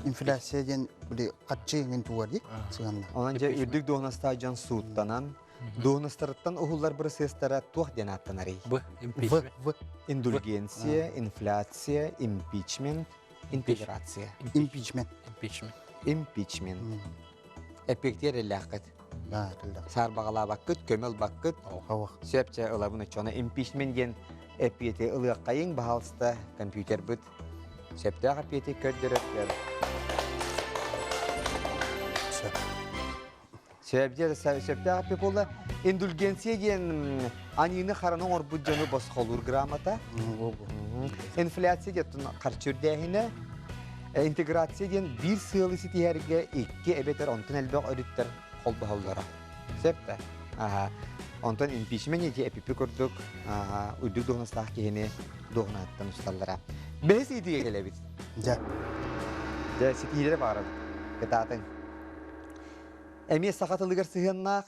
Инфляция диэн били хаччы иҥин тугар дии сыһанна. Онон дьэ үрдүк дуоһунастаах дьон сууттанан Дуоһунастарыттан уһуллар бырасыастара туох диэн ааттанарый? Б. Импичмент. В. Индульгенция, инфляция, импичмент, интеграция. Импичмент. Импичмент. Импичмент. Эппиэктиэр эллээххит. Саарбаҕалаабаккыт, көмө ылбаккыт. Сөп чэ ылабын оччоҕуна импичмент диэн эппиэти ылыаххайыҥ, баһаалыста, компьютербыт сөптөөх эппиэти көрдөрөр. Сөп. Сөбдиэ сөптөөх эппит буолла. Индульгенция диэн аньыыны хараны оҥорбут дьону босхолуур грамота. Инфляция диэн харчы үрдээһинэ. Интеграция диэн биир сыалы ситиһэргэ икки эбэтэр онтон элбэх өрүттэр холбоһоллоро. Сөп да? Аха. Онтон импичмент ити эпипи курдук үрдүк дуоһунастаах киһини дуоһунааттан усталлара. Бэһис ыйытыыга кэлэбит. Дьэ. Дьэ, ситиһиилэри баҕарабыт. Кытаатыҥ. Эмиэ саха тылыгар сыһыаннаах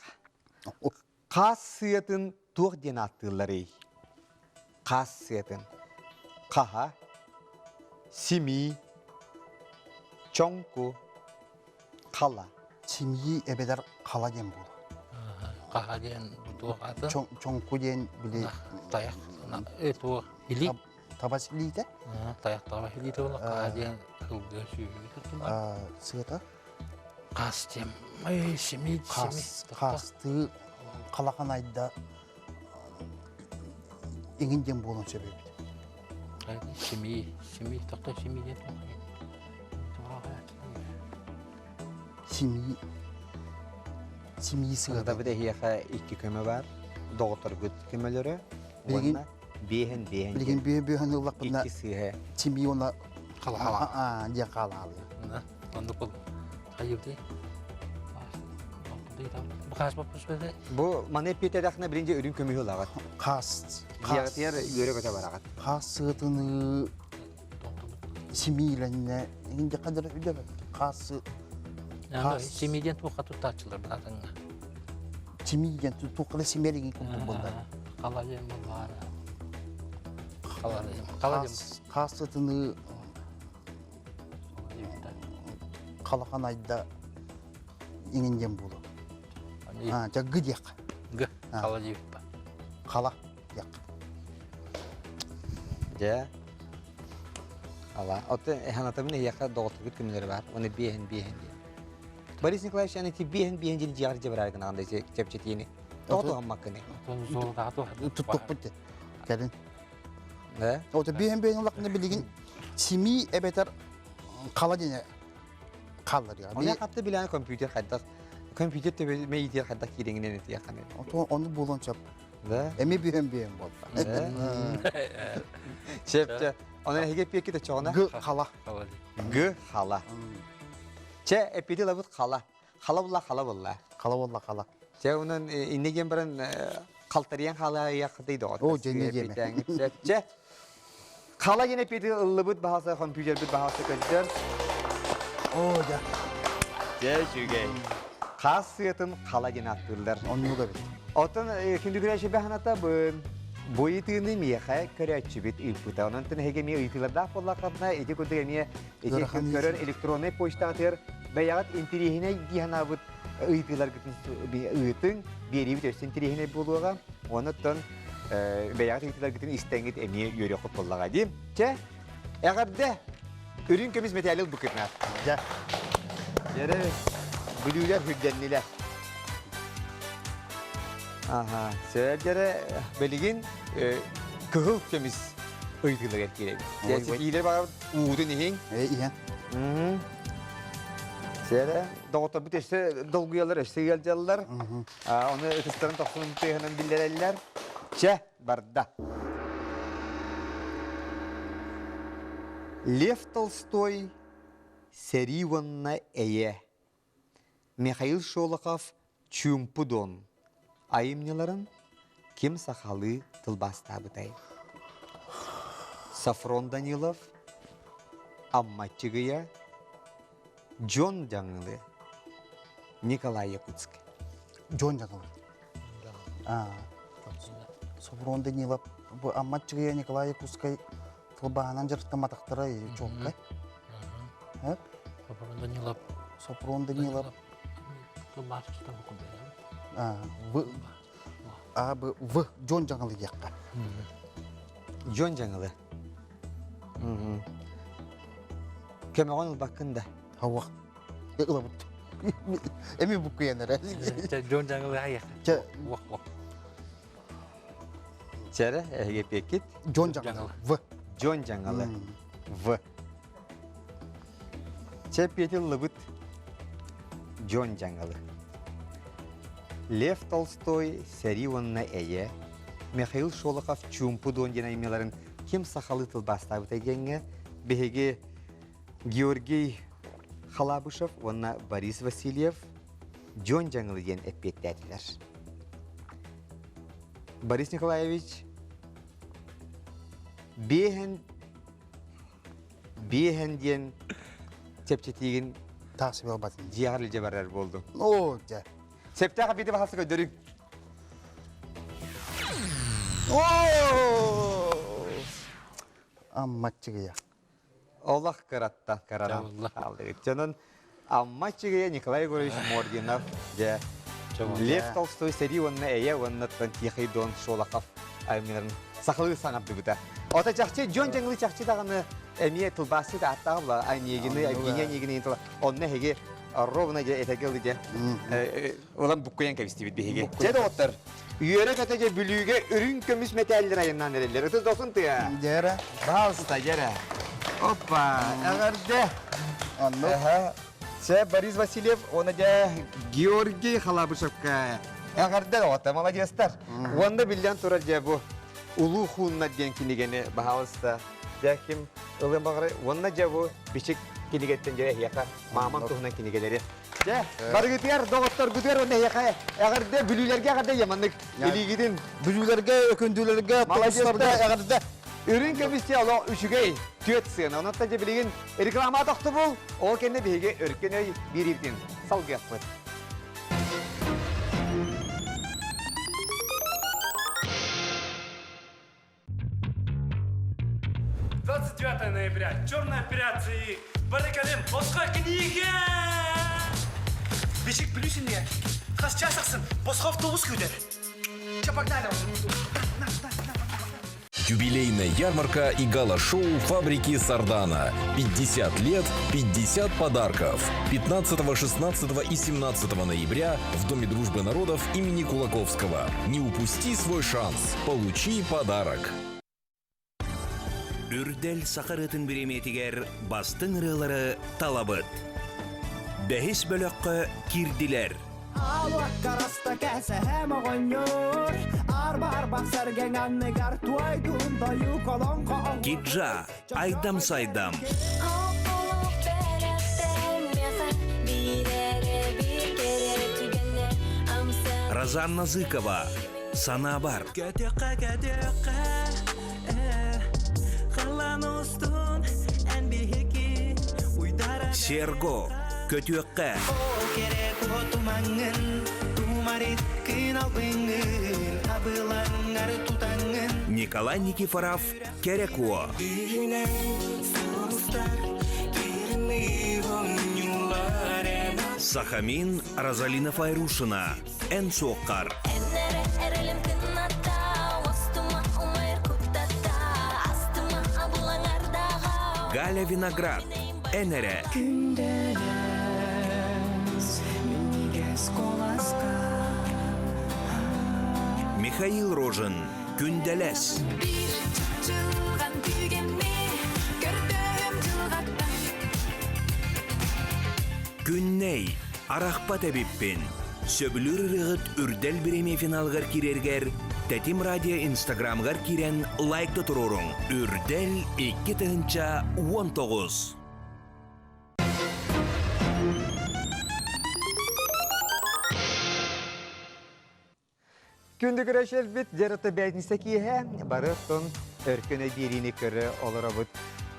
хаас сыатын туох диэн ааттыылларый? Хаас сыатын. Хаһа, симии, чоҥку, хала. Симии эбэтэр хала диэн буолар. Хаһа диэн туох аты? Чоҥку диэн били тайах туох илии таба силиитэ. Тайах таба силиитэ буолар. Хаһа диэн сылгы сүүһүгү туттулар. Сыата. Хас диэм, ай, семи, семи. Хастыы халахан айда иҥин диэн буолуон сөп эбит. Семи, семи, тохто семи диэн Семи, семи сыата. Табыт эһиэхэ икки көмө бар. Доҕотторгут көмөлөрө. Уонна биэһэн биэһэн. Билигин биэһэн биэһэн ыллахпына икки сыыһа. Семи уонна халаа диэн хаалаалыы. Оннук бол. Хайыбды. Бу маны эппиэтэдэхнэ билинже үрүн көмүһү ылаҕыт. Хаас. Дьиэҕитигэр үөрэ көтө бараҕыт. Хаас сыатыны симиилэннэ инде кадыр үдөбөт. Хаас Симииден туохха туттааччылар бынаатыҥҥа. Симииден туохха симиэлигин курдук буолла. Хала диэн буоллаара. Хала диэн. Хала диэн. Хаас сыатыны халахан айда иҥин диэн буолуо. Аа, дьэ гы диэххэ. Гы, хала диэбит ба. Хала диэххэ. Дьэ. Ала. Оттон эһанатабын эһиэхэ доҕотторгут көмөлөрө бар. Оны биэһин биэһин диэн. Борис Николаевич аны ти биэһин биэһин диэн дьиэҕэр дьэ барар гынаҕын да чэпчэтиини. Тоҕо туһаммаккыный? Туттукпут Кэлин. Ото биэһин биэһин улахына билигин симии эбэтэр хала диэн хааллар. Оны хатты билэн компьютер хайдах компьютер төбө мэйитиэр хайдах киириҥинэн этиэххэ Ото ону буолуон сөп. Да? Эми биһэн биһэн буолла. Сөп чэ. Оны эһиги эппиэкки да чоҕуна? Г хала. Г хала. Чэ, эппити лабыт хала. Хала булла, хала булла. Хала булла, хала. Чэ, онон инне диэн баран халтарыйан хаалаайахтый доҕор. О, дьэ, инне диэмэ. Чэ, хала диэн эппиэти ыллыбыт баһаса компьютербит баһаса көрдөр. О, дьэ. Дьэ, үчүгэй. Хаас сыатын хала диэн ааттыыллар. Оннук эбит. Оттон күндүгүрэ баһаната бу ыйытыыны миэхэ көрөөччүбүт ыыппыта. Онон эһиги эмиэ ыйытыылардаах буоллаххытына, ити курдук эмиэ ити көрөр электроннай почтаҕытыгар бэйэҕит интириэһинэй дии санаабыт ыйытыыларгытын ыытыҥ, биэриибит өссө интириэһинэй буолуоҕа. Онон бэйэҕит ыйытыыларгытын истэҥҥит эмиэ үөрүөххүт буоллаҕа дии. Чэ, эҕэрдэ! Үрүҥ көмүс мэтээли ылбыккытына. Дьэ. Дьэрэ, бүлүүлэр үрдэннилэр. Аха, сөп дьэрэ, билигин кыһыл көмүс ыйытыыларыгар киирэбит. Дьэ, иилэр баҕар уутун иһиҥ. Э, иһэн. Сэрэ, доҕотторбут өссө долгуйалар, өссө ыалдьаллар. Оны ытыстарын тохсун тыаһынан биллэрэллэр. Чэ, барда. Лев Толстой «Сэрии уонна эйэ», Михаил Шолохов «Чуумпу Дон» айымньыларын ким сахалыы тылбаастаабытай? Софрон Данилов, Амма Чыгыйа, Дьон Дьаҥылы, Николай Якутский. Дьон Дьаҥылы. Софрон Данилов бу Амма Чыгыйа Николай Якутскай тылбааһынан дьарыктамматахтара чуолкай. Сопрон Данилов. Сопрон Данилов. В А Б В Дьон Дьаҥылы диэххэ. Дьон Дьаҥылы. Көмөҕөн ылбаккын да. Хауах. Ылабыт. Эми буккуйан эрэ. Дьон Дьаҥылы айах. Уох уох. Чэрэ, эһиги эпиэккит? Дьон Дьаҥылы. В. Дьон Дьаҥылы. В. Чэ, эппиэти ыллыбыт. Дьон Дьаҥылы. Лев Толстой «Сэрии уонна эйэ», Михаил Шолохов «Чуумпу Дон» диэн айымньыларын ким сахалыы тылбаастаабытай диэҥҥэ биһиги Георгий Халабышев уонна Борис Васильев Дьон Дьаҥылы диэн эппиэттээтилэр. Борис Николаевич биэһэн биэһэн диэн чэпчэтиигин таас буолбатын дьиэҕэр илдьэ барар буолдум. Оо, дьэ. Сөптөөх эппиэти баһаалыста көрдөрүҥ. Оо! Амма чыгыйа. Олох кыраттан кыранан хааллыбыт. Дьонун Амма Чыгыйа Николай Егорович Мординов, дьэ, Лев Толстой сэрии уонна эйэ уонна Тихий Дон Шолохов айымньыларын сахалыы саҥардыбыта. Ото чахчы дьон дьаҥылы чахчы даҕаны эмиэ тылбаасчыт ааттаах була Онегины, Евгений Онегины тыла онно эһиги ровно дьэ этэгэ ылы дьэ Ылан буккуйан кэбистибит биһиги. Дьэ доҕоттор, үөрэ-көтө дьэ Бүлүүгэ үрүҥ көмүс мэтээллэр айаннаан эрэллэр. Ытыс дохсун тыа. Дьэрэ. Баалыста, дьэрэ. Опа, эҕэрдэ. Оннук. Сэ Борис Васильев, уонна дьэ Георгий Халабышевка. Эҕэрдэ доҕоттор, молодецтар. Уонна биллэн турар дьэ бу Улуу Хууннар диэн кинигэни баһаалыста. Дьэ ким ылыан баҕарар. Уонна дьэ бу бичик кинигэттэн дьэ эһиэхэ мааман туһунан кинигэлэри Дьэ, барыгытыгар, доҕотторгутугар уонна эһиэхэ эҕэрдэ, бүлүүлэргэ эҕэрдэ яманнык илиигитин. Бүлүүлэргэ, өкүндүлэргэ, тумустарга эҕэрдэ. Үрүҥ көмүс олох үчүгэй, түөт сыана. Онон дьэ билигин реклама тохтобул, ол кэннэ биһиги өркөн өй биэриибитин салгыахпыт. 29 ноября. Черная операция и Барыкалым босхо книга! Бишик плюсинге. Хас час ахсын босхо автобус күүтэр. Чэ, погнали. На, на, на, Юбилейная ярмарка и гала-шоу фабрики Сардана. 50 лет, 50 подарков. 15, 16 и 17 ноября в Доме дружбы народов имени Кулаковского. Не упусти свой шанс. Получи подарок. Үрдэл саха ырыатын бириэмийэтигэр бастыҥ ырыалары талабыт. Бэһис бөлөххө киирдилэр. Киджа, Айдам Сайдам. Розанна Зыкова, Санаабар. Көтүөххэ, көтүөххэ, халлаан устун эн биһиги уйдара Серго, Көтүөххэ. Ол кэрэ куотумаҥҥын, тумарит кын албыҥҥын, абылаҥҥар тутаҥҥын. Николай Никифоров, Кэрэ Куо. Үүнэн сулустар кирни оонньуулар эн Сахамин Розалина Файрушина, Эн суоххар. Эрэлим кынната, устума умайыр куттата, астыма абылаҥардаҕа. Галя Виноград, Эн эрэ. Күндэлэс, минньигэс куоласка. Михаил Рожин, Күндэлэс. Биир чыпчылҕан түгэммин көрдөһөм дьылҕаттан. Күннэй, арахпат эбиппин. Сөбүлүүр ырыаҕыт Үрдэл бириэмийэ финалыгар киирэргэр Тэтим радио инстаграмыгар киирэн лайкта туруоруҥ. Үрдэл 2019. Күндү көрөчөлбүт дьарыта бээтинсэ киэһэ бары оттон өркөн биэриини көрө олоробут.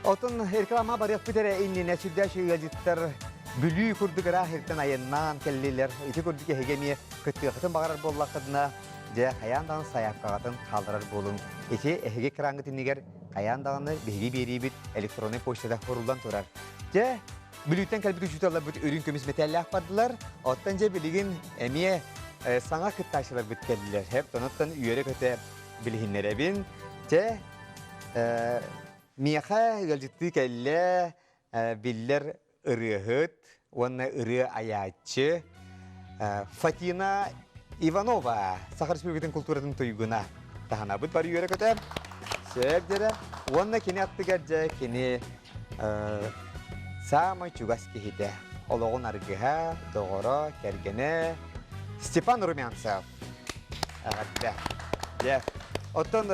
Отон реклама барыахпыт эрэ иннинэ сүрдээх ыалдьыттар Бүлүү курдук ыраах иртэн айаннаан кэллилэр. Ити курдук эһиги эмиэ кыттыаххытын баҕарар буоллаххытына, дьэ хайаан даҕаны сайаапкаҕытын хаалларар буолуҥ. Ити эһиги экраҥҥыт иннигэр хайаан даҕаны биһиги биэриибит электроннай почтата куруллан турар. Дьэ, Бүлүүттэн кэлбит учууталларбыт үрүҥ көмүс мэтээллээх бардылар. Оттон дьэ билигин эмиэ саҥа кыттааччыларбыт кэллилэр. Хэп, онуттан үөрэ-көтө билиһиннэрэбин. Дьэ, миэхэ ыалдьыттыы кэллэ биллэр ырыаһыт уонна ырыа айааччы Фатина Иванова, Саха Республикатын култууратын туйгуна. Таһанабыт бары үөрэ-көтө. Сөп дьэрэ. Уонна кини аттыгар дьэ кини саамай чугас киһитэ, олоҕун аргыһа, доҕоро, кэргэнэ Степан Румянцев. Эҕэрдэ. Дьэ, оттон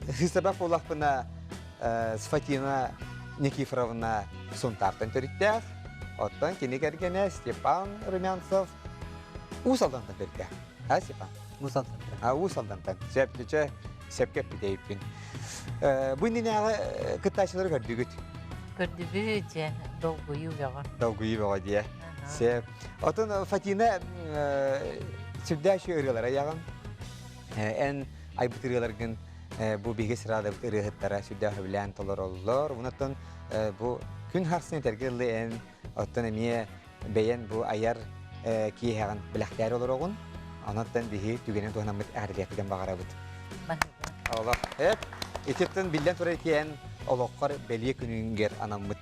сыысабах буоллахпына Сфатина Никифоровна Сунтаартан төрүттээх, оттон кини кэргэнэ Степан Румянцев Уус Алдантан төрүттээх. А, Степан? Уус Алдантан. А, Уус Алдантан. Сөп, чэ, сөпкө эппитэйиппин. Бу иннинээҕи кыттааччылары көрдүгүт? Көрдүбүт, дьэ, долгуйуу бөҕө. Долгуйуу бөҕө диэ. Сөп. Отон Фатина сүрдээх үчүгэй ырыалары айаҕын. Эн айбыт ырыаларгын бу биһиги сыраадабыт ырыаһыттара сүрдээх сөбүлээн толороллор. Онон бу күн харсын этэргэ дылы эн оттон эмиэ бэйэн бу айар киэһэҕин бэлэхтээри олороҕун. Онон биһи түгэнин туһанаммыт эҕэрдэлиэхпитин баҕарабыт. Олох. Эп, ититтэн биллэн турар эн олоххор бэлиэ күнүнгэр анаммыт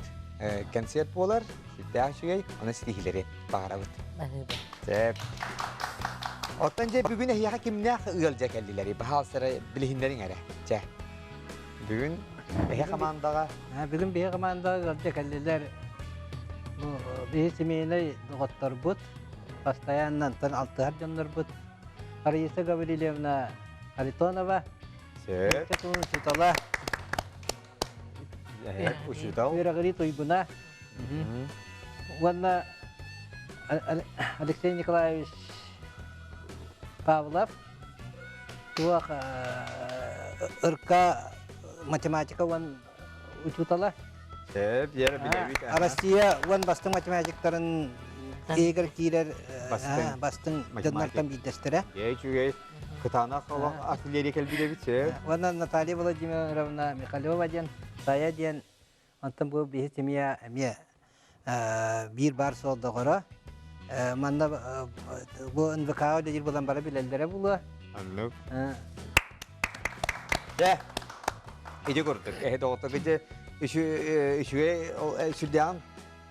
концерт буолар. Сүрдээх үчүгэй, онон ситиһиилэри баҕарабыт. Баһыыба. Сөп. Оттон дьэ бүгүн эһиэхэ кимнээх ыалдьа кэллилэр? Баһаалыстара билиһиннэриҥ эрэ. Чэ. Бүгүн эһэ хамаандаҕа Бүгүн биһи хамаандаҕа ыалдьа кэллилэр. Бу биһи семейнай доҕотторбут, постоянно антан алтыһар дьоннорбут Раиса Гаврильевна Харитонова, Сөп. учуутала, Учуутал. Үөрэҕирии туйгуна. Уонна Алексей Николаевич Павлов туох ырка математика уон учуутала. Сөп, дьэ билэбит. Россия уон бастыҥ математиктарын иһигэр киирэр бастыҥ дьоннортон биирдэстэрэ. Дьэ үчүгэй. Кытаанах олох артиллерия кэлбит эбит сөп. Уонна Наталья Владимировна Михалева диэн, Тая диэн, онтон бу биһи семья эмиэ биир баар суол доҕоро. Манна бу НВК үлэлиир буолан бары билэллэрэ буолуо. Оннук. Дьэ, ити курдук, эһи доҕотторго дьэ үчүгэй сүрдээҕин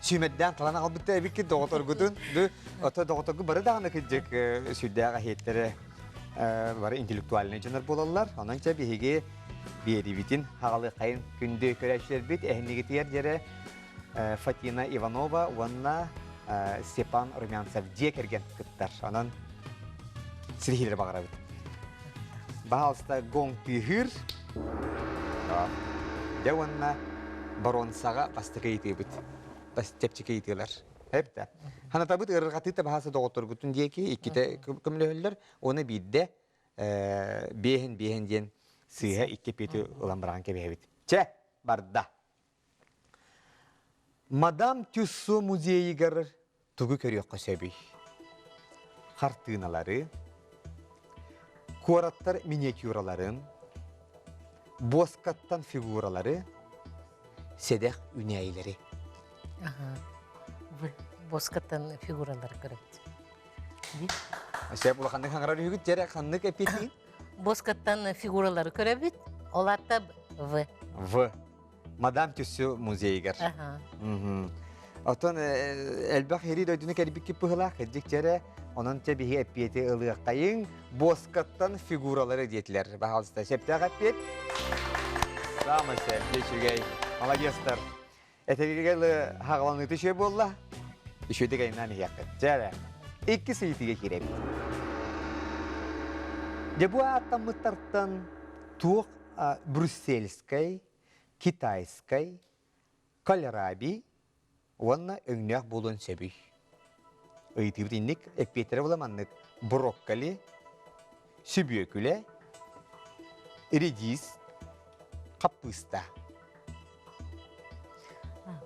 сүүмэрдээн талан аҕалбытта эбиккит доҕоторгутун. Ду, ото доҕоторгу бары даҕаны кырдьык сүрдээх эһиэттэрэ бары интеллектуальнай дьоннор буолаллар. Онон чэ биһиги биэриибитин хаҕалыаххайын күндү көрөөччүлэрбит эһиннигитигэр дьэрэ Фатина Иванова уонна Степан Румянцев дьиэ кэргэн кыттар. Онон ситиһиилэри баҕарабыт. Баһаалыста гонг тыаһыыр. Дьэ уонна боруонсаҕа бастакы ыйытыыбыт. Чэпчэки ыйытыылар. Эптэ. Ханатабыт ыарырҕатыы табаһасы доҕотторгутун диэки иккитэ көмөлөһөллөр, уонна биирдэ биэһин биэһин диэн сыыһа икки пиэти ылан баран кэбиһэбит. Чэ, барда. Мадам Тюссо музейыгар тугу көрүөххэ сөбүй? Хартыыналары, куораттар миниатюраларын, буоскаттан фигуралары, сэдэх үнээйилэри. Буоскаттан фигуралары көрөбүт. Сөп улаханнык хаҥарар үһүгүт дьэрэ ханнык эппиэтиин? Буоскаттан фигуралары көрөбүт. Ол аата В. В. Мадам Тюссу музейыгар. Отон элбэх хири дойдуну кэлбиккит быһылаах кырдьык дьэрэ онон те биһи эппиэти ылыаххайыҥ буоскаттан фигуралары диэтилэр. Баһаалыста сөптөөх эппиэт. Самый сөп, үчүгэй. Молодецтар. Этэригэр хаҕаланыыта үчүгэй буолла. Үчүгэйдик айаннаан иһиэххит. Дьэ Иккис ыйытыыга киирэбит. Дьэ бу ааттаммыттартан туох брюссельскай, китайскай, кальраби уонна өҥнөөх буолуон сөбүй? Ыйытыыбыт инник эппиэттэрэ була маннык брокколи, сүбүөкүлэ, редис, хаппыыста.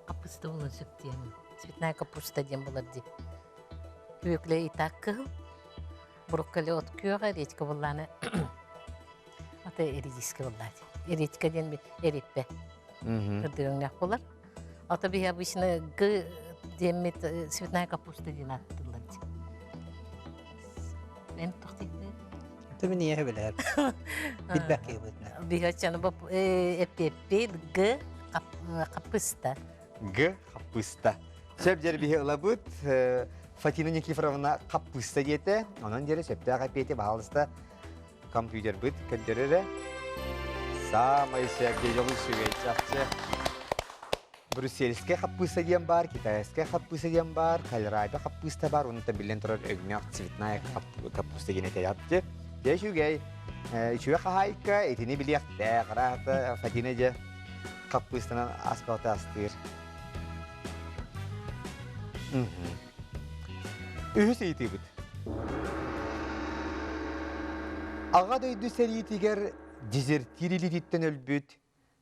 Хаппыыста буолуон сөп диэн. Цветная капуста диэн булар дии. Сүбүөкүлэ и так кыһыл. Брокколи от күөҕэ, редька буллааны ата редиска буллаати. Редька диэн эриппэ. Кырдыгыҥнах булар. Ата биһи обычно г диэммит цветная капуста диэн ааттыыллар дии. Эн тохтиктыы? Аты мин ийэ билэр. Билбэк киһибитинэ. Биһи оччону боп эппиэппит г хаппыста. Г хаппыста. Сөп дьэр биһи ылабыт. Фатина Никифоровна хаппыста диэтэ. Онон диэри сөптөөх эппиэти баһаалыста компьютербыт көрдөрөрө. Самай сэргэй дьолу үчүгэй чахчы. Брюссельскай хаппыыста диэн баар, китайскай хаппыыста диэн баар, кальрайба хаппыыста баар, онтон биллэн турар өҥнөөх цветная капуста диэн этэ. Дьэ үчүгэй. Үчүгэй хаһаайка итини билиэхтээх. Араата Фатина дьэ хаппыыстанан аспалта астыыр. Үһүс ыйытыыбыт. Аҕа дойду сэриитигэр дезертир илиититтэн өлбүт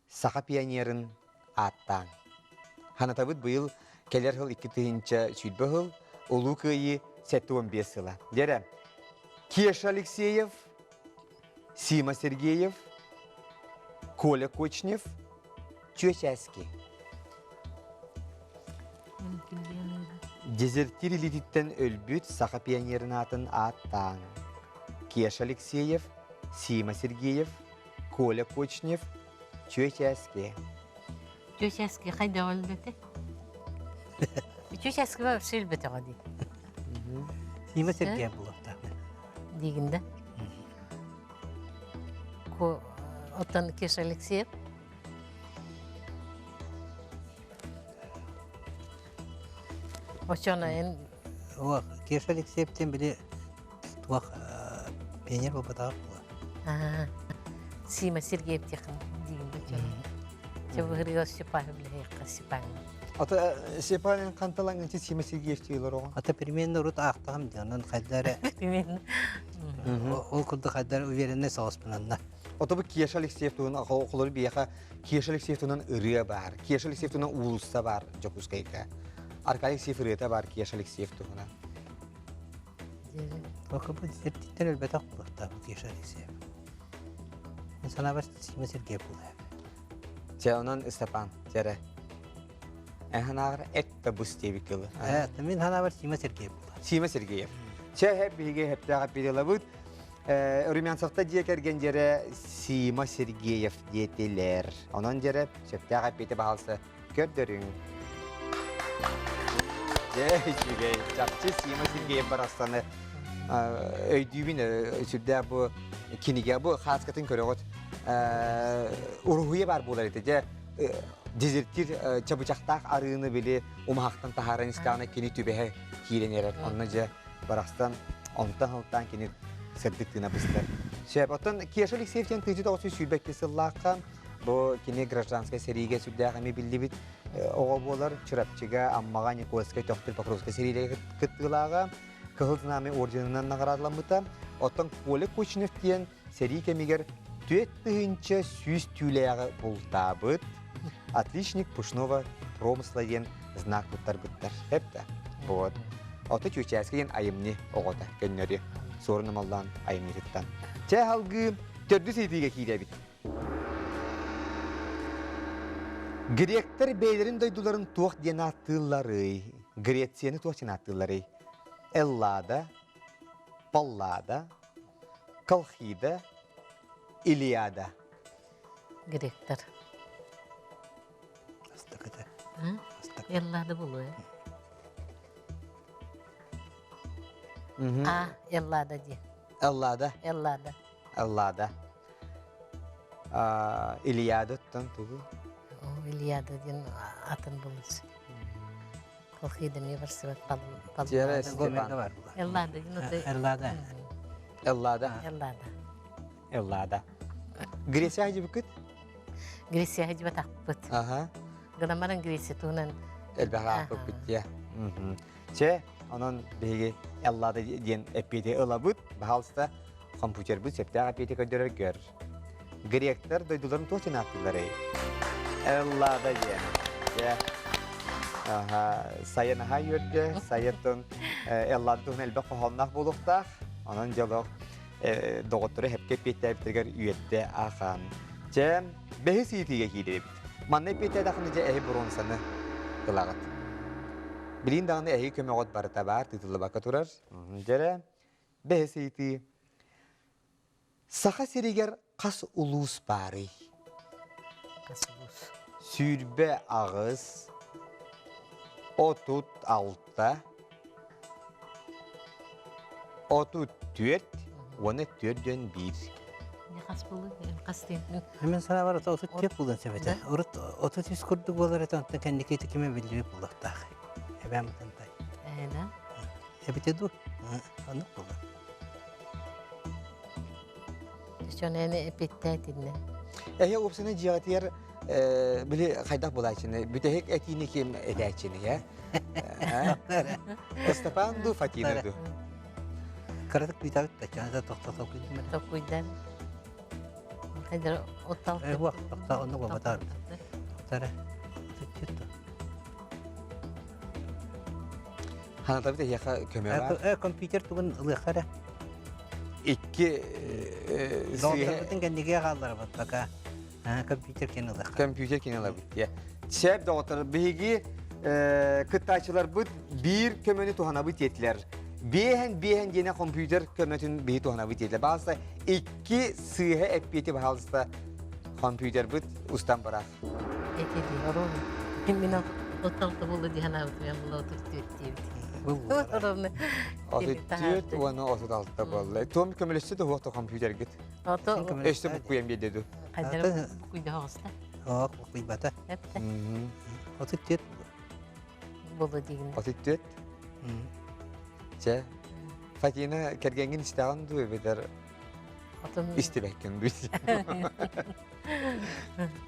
саха пионерын ааттаан. Ханатабыт быйыл кэлэр сыл 2020 сыл Улуу Кыайыы 75 сыла. Дьэрэ, Кеша Алексеев, Сима Сергеев, Коля Кочнев, Чүөчээски. Дезертир илиититтэн өлбүт саха пионерын аатын ааттааҥ. Кеша Алексеев, Сима Сергеев, Коля Кочнев, Чүөчээски. Чүөчээски хайдах өлбөтө? Чүөчээски вообще өлбөтөҕө дии. Сима Сергеев буолуохтаах. Диигин да? Оттон Кеша Алексеев? Оччоно эн Уох, Кеша Алексеевтен били туох пионер буолбатаҕа буолла. Сима Сергеев тиэхин диигин да Чэ быһырыга Степан билэһиэххэ Степан. Ата Степан ханталаҥ ити Сима Сергеев тиилэр оҕо. Ата примерно урут аахтаҕым дии, онон хайда эрэ Примерно. Ол курдук хайда эрэ уверенный соҕуспунанна. Ото бу Кеша Алексеев туһунан холор биэхэ Кеша Алексеев туһунан ырыа баар. Кеша Алексеев туһунан уулусса баар Дьокуускайга. Аркадий Алексеев ырыата баар Кеша Алексеев туһунан. Бу сиртиттэн өлбөтөх буолуохтаах Кеша Алексеев. Мин санаабар Сима Сергеев буолуо. Чэ, онон Ыстапаан, чэрэ. Эн санааҕар эт да бус диэбит кылы. Э, мин санаабар Сима Сергеев буолуо. Сима Сергеев. Чэ, биһиги хэптээҕэ пилелабыт. Румянцевта дьиэ кэргэн дьэрэ Сима Сергеев диэтилэр. Онон дьэрэ сөптөөх эппиэти баһалса көрдөрүҥ. Дьэ, үчүгэй. Чахчы Сима Сергеев барахсаны өйдүүбүн сүрдээх бу кинигэ бу хааскатын көрөҕүт уруһуйа баар буолар этэ дьэ дезертир чабычахтаах арыыны били умаһахтан таһааран истэҕинэ кини түбэһэ киирэн эрэр онно дьэ барахсан онтон сылтаан кини сырдык тыына быстар. Сөп. Оттон Кеша Алексеев диэн 1922 сыллаахха. Бу кини гражданскай сэриигэ сүрдээх эми биллибит оҕо буолар. Чурапчыга, Аммаҕа, Никольскай, Төхтүр, Покровскай сэриилэргэ кыттыылааҕа. Кыһыл Знамя орденынан наҕараадаламмыта. Оттон Коля Кочнев диэн сэрии кэмигэр 4100 түүлээҕи бултаабыт. Отличник пушного промысла диэн знак туттарбыттар. Эптэ. Вот. Ото Чүчээски диэн айымньы оҕото көннөрү суорун ымаллаан айымньытыттан. Чэ алгыы төрдүс ыйытыыга киирэбит. Гректэр бэйэлэрин дойдуларын туох диэн ааттыылларый? Грецияны туох диэн ааттыылларый? Эллада, Паллада, Колхида, Илиада. Гректэр. Астакыта. Эллада булуо. А, Эллада ди. Эллада. Эллада. Эллада. Илиадаттан тугу? Илиада диэн атын булус. Колхида эмиэ барсыбат Эллада диэн Эллада. Эллада. Эллада. Эллада. Греция дьибиккит? Греция дьибатахпыт. Аха. Гынан Греция туһунан элбэх аахпыппыт дьэ. Чэ, онон биһиги Эллада диэн эппиэти ылабыт. Баһаалыста компьютербыт сөптөөх эппиэти көрдөрөр көр. Гректэр дойдуларын туох диэн ааттыылларый? Эллада диэн. Дьэ. Аха, сайын аһа үөрдэ, сайыттан Эллада туһунан элбэх хоһоонноох буолуохтаах. Онон дьолох доҕоттору хэпкэ эппиэттээбиттэригэр үөрдэ ахан. Дьэ, бэһис ыйытыыга киирэбит. Манна эппиэттээтэххинэ дьэ эһи бронзаны ылаҕыт. Билин даҕаны эһиги көмөҕүт барыта баар, тыытыллыбакка турар. Дьэрэ, бэһис ыйытыы. Саха сиригэр хас улуус баарый? Хас улуус? 28, 36, 34 уонна 41. Хас булу? Хас диэн? Мен санаабар 34 булан сөбөтө. Урут 33 курдук буолар этэ, онтон кэнники киме биллибит булуохтаах. Эбээм ытантай. Ээ, да? Эбите дуу? Оннук буолар. Чонэни эпиттээ Эһи уопсайынан дьиэҕитигэр били хайдах булааччыны бүтэһик этиини ким этээччини э? Степан ду Фатина ду? Кыратык күүтэбит да, чаната тохтото күйдүм. Токуйдан. Хайдар оттал. Э, уох, тохто оннук буолбатар. Тохтара. Түттү. Ханатабыт эһиэхэ көмө бар. Э, компьютер тугун ылыахха эрэ. Икки Доҕотторбутун кэннигэ хаалларабыт пока. Компьютер кин ылыахха. Компьютер кин ылабыт диye. Сеп доҕоттор, биһиги кыттааччыларбыт биир көмөнү туһанабыт диэтилэр. Биэһэн биэһэн диэнэ компьютер көмөтүн биһи туһанабыт диэтилэр. Баалса икки сыыһа эппиэти баһаалыста компьютербыт устан барар. Эти дии, Мин отталта булу диһан аабытым, була 34 диэбит. Ровно. 34 уонна 36 буолла. Том көмөлөстө да хуохта компьютергит. Өстө буккуйан биэрдэ ду. Хайдара буккуйда хоҕуста. Ок, буккуйбата. 34 Болу дигин. 34. Чэ. Фатина кэргэҥҥин истэҕин дуу эбэтэр истибэккин дуу.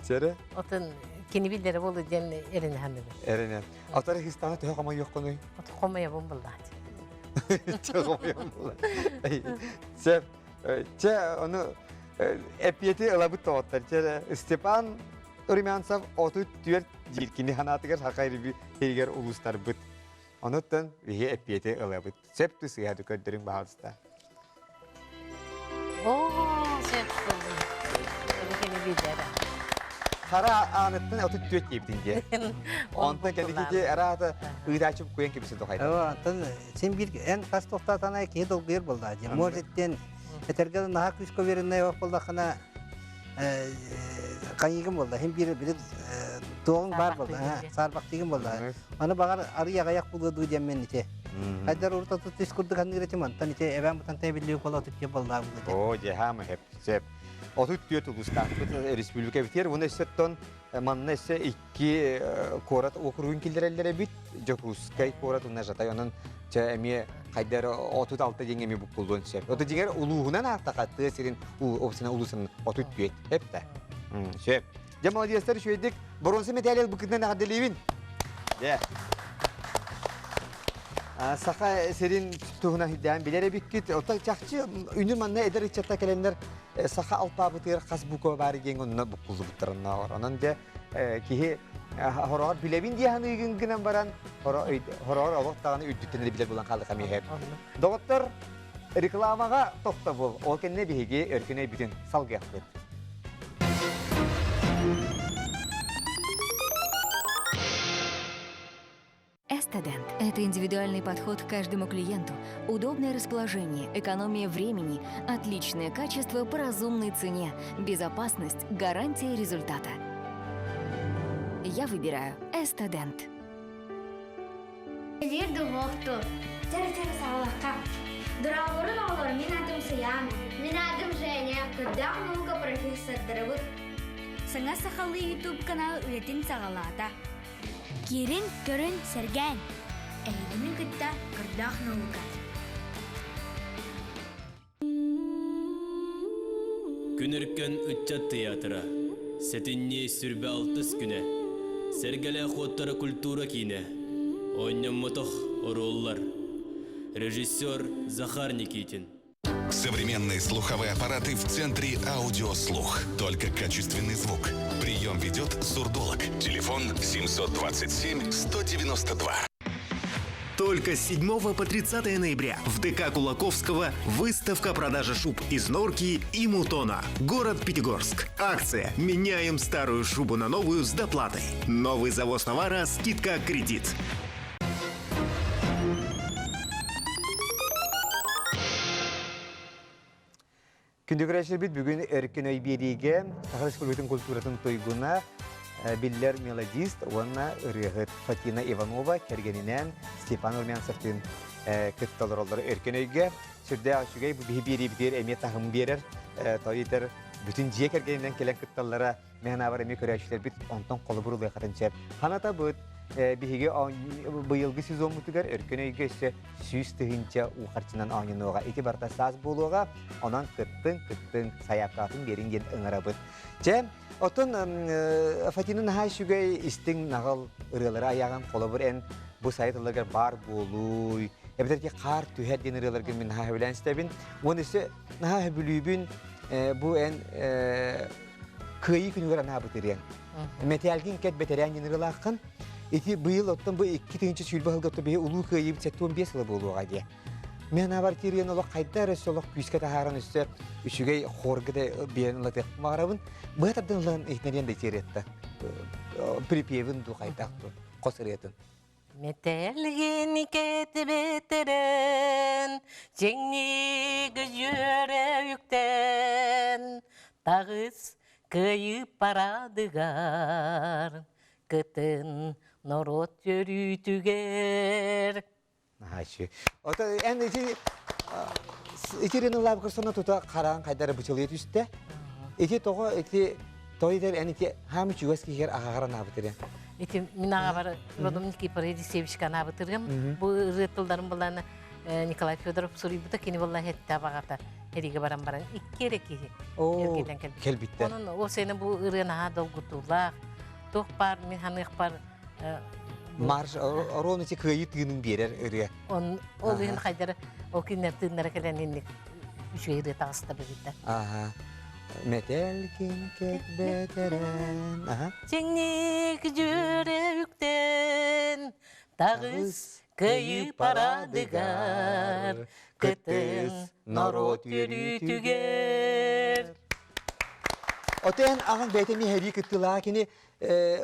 Чэрэ? Отон кини биллэрэ болу диэн эрэнэ ханныгы. Эрэнэ. Атар хистана төһө хомойуоххунуй? От хомойобун буллаат. Чэ хомойом булла. Чэ, чэ, ону эппиэти ылабыт тоҕоттор. Чэ, Степан Румянцев 34 диир кини ханаатыгар саха иригэр улуустарбыт. Онуттан биһи эппиэти ылабыт. Сөп сыыһа көрдөрүҥ баһаалыста. Оо, сөп буолла. Хара ааныттан 34 диэбитин дии. Онтон кэликити араата ыытааччы куйан кэбисин тухайда. Оо, онтон син биир эн хас тохтоотанай киһи долгуйар буолла дии. Может диэн этэргэ наһаа күүскэ увереннай буоллаххына хайыгым буолла. Хин биир били туоҕуҥ баар буолла. Саарбахтыгым буолла. Аны баҕар арый аҕыйах буолуо дуу диэммин ити. Хайдар урут 33 курдук анныыр этим, онтон ити эбэм бутантай биллиби кола 34 боллаа буолла. Оо, дьэ, хаама хеп, сөп. 34 улуустаахпыт республика битиэр, уонна өссөттон манна өссө икки куорат округун киллэрэллэр эбит. Дьокуускай куорат уонна Жатай. Онон чэ эмиэ хайдар 36 диэҥ эмиэ буккуллуон сөп. Ото дьиҥэр улууһунан аахтаха тыа сирин опсина улуусун 34 эптэ. Сөп. Дьэ, молодецтар үчүгэйдик боруонса мэтээли ылбыккытынан эҕэрдэлиибин. Дьэ. Саха сирин туһунан үрдээн билэр эбиккит. Оттон чахчы үнүр манна эдэр ыччатта кэлэннэр саха алпаабытыгар хас буква баар диэн онно буккуллубуттарынааҕар. Онон дьэ киһи хороҕор билэбин дии саныыгын гынан баран хороҕор олох даҕаны үрдүттэн эрэ билэр буолан хаалыха миэхэ. Доҕоттор, рекламаҕа тохтобул. Ол кэннэ биһиги өркөн өйбүтүн салгыахпыт. Эстадент – это индивидуальный подход к каждому клиенту, удобное расположение, экономия времени, отличное качество по разумной цене, безопасность, гарантия результата. Я выбираю Эстадент. Биир духуохту, чэр-чэр саҕалахха. Дорооборун оҕолор, мин атым Сыйаан, мин аатым Женя, кырдаах наука профессордарыбыт. Саҥа сахалыы YouTube канал үлэтин саҕалаата. Киирин, көрүн, сэргээн. Эһигини кытта кырдаах наука. Күн Өркөн ыччат тыйаатыра. Сэтинньи сүрбэ алтыс күнэ. Сэргэлээх уоттара культура киинэ. Оонньоммотох оруоллар. Режиссер Захар Никитин. Современные слуховые аппараты в центре «Аудиослух». Только качественный звук. Прием ведет сурдолог. Телефон 727 192. Только с 7 по 30 ноября в ДК Кулаковского выставка продажа шуб из норки и мутона. Город Пятигорск. Акция «Меняем старую шубу на новую с доплатой». Новый завоз товара, скидка кредит. Күндү көрөөччүлэрбит бүгүн Өркөн өй биэриигэ Саха Республикатын культуратын туйгуна биллэр мелодист уонна ырыаһыт Фатина Иванова кэргэнинээн Степан Румянцевтыын кытта олороллор Өркөн өйгө сүрдээх үчүгэй бу биһи биэриибитигэр эмиэ таһым биэрэр тойтер бүтүн дьиэ кэргэнинэн кэлэн кытталлара Мен анаабар эмиэ көрөөччүлэрбит онтон холобур ылыахатын сөп. Ханатабыт биһиги быйылгы сезоммутугар өркөн өйгө өссө 100 000 уу харчынан оонньонуоҕа. Ити барыта саас буолуоҕа. Онон кыттыҥ, кыттыҥ, сайаапкаҕытын биэриҥ диэн ыҥырабыт. Чэ, оттон Фатина наһаа үчүгэй истиҥ наҕыл ырыалары айаҕын холобур эн бу сайт ылларгар баар буолууй. Эбэтэр ки хаар түһэр диэн ырыаларгын мин наһаа сөбүлээн истэбин. Уонна өссө наһаа сөбүлүүбүн бу эн Кыайыы күнүгэр анаабыт ырыаҥ. Мэтээлгин кэт бэтэрээн диэн ырыалааххын. Ити быйыл оттон бу 2020 сылга оттон биһи улуу кыайыыбыт 75 сыла буолуоҕа диэ. Мен анаабар ырыаны олох хайда эрэ өссө олох күүскэ таһааран өссө үчүгэй хорга да биэрэн ылатыах баҕарабын. Быһа тардан ылан иһитинэриэн да ити ырыатта. Припевин дуу хайдах дуу хос ырыатын. Мэтээлгин кэтибэтэрэн, чиҥник дьүөрэ үктэн, таҕыс кыайыы парадыгар, кытын норуот өрүүтүгэр. Наһааччы. Ото эн ити ити ренылаабыкыр соно тута хараан хайдары бычылыйа түстэ. Ити тоҕо ити Той эн ити хаамы чугас киһигэр аҕаҕар анаабытыры. Ити мин аҕабар родом Никифор Елисеевичка анаабытырым. Бу ырыа тылларын булан Николай Федоров суруйбута кини буолла хетте абаҕата эриге баран баран икки эрэ киһи эргитэн кэлбит. Кэлбиттэр. Онон ол сені бу ырыа наһаа долгутуулаах. Туох баар мин ханыахпар Марш орон ити кыайыы тыынын биэрэр ырыа. Он ол иһин хайдара ол кинилэр тыыннара кэлэн инник үчүгэй ырыа таҕыста быһыыта. Аха. Мэтэлкин кэтбэтэрэн. Аха. Чиҥник дьүөрэ үктэн, таҕыс кыайыы парадыгар, кытын норуот үөрүүтүгэр. Отен аҕаҥ бэйэтэ эмиэ һэрии кыттыылаах кини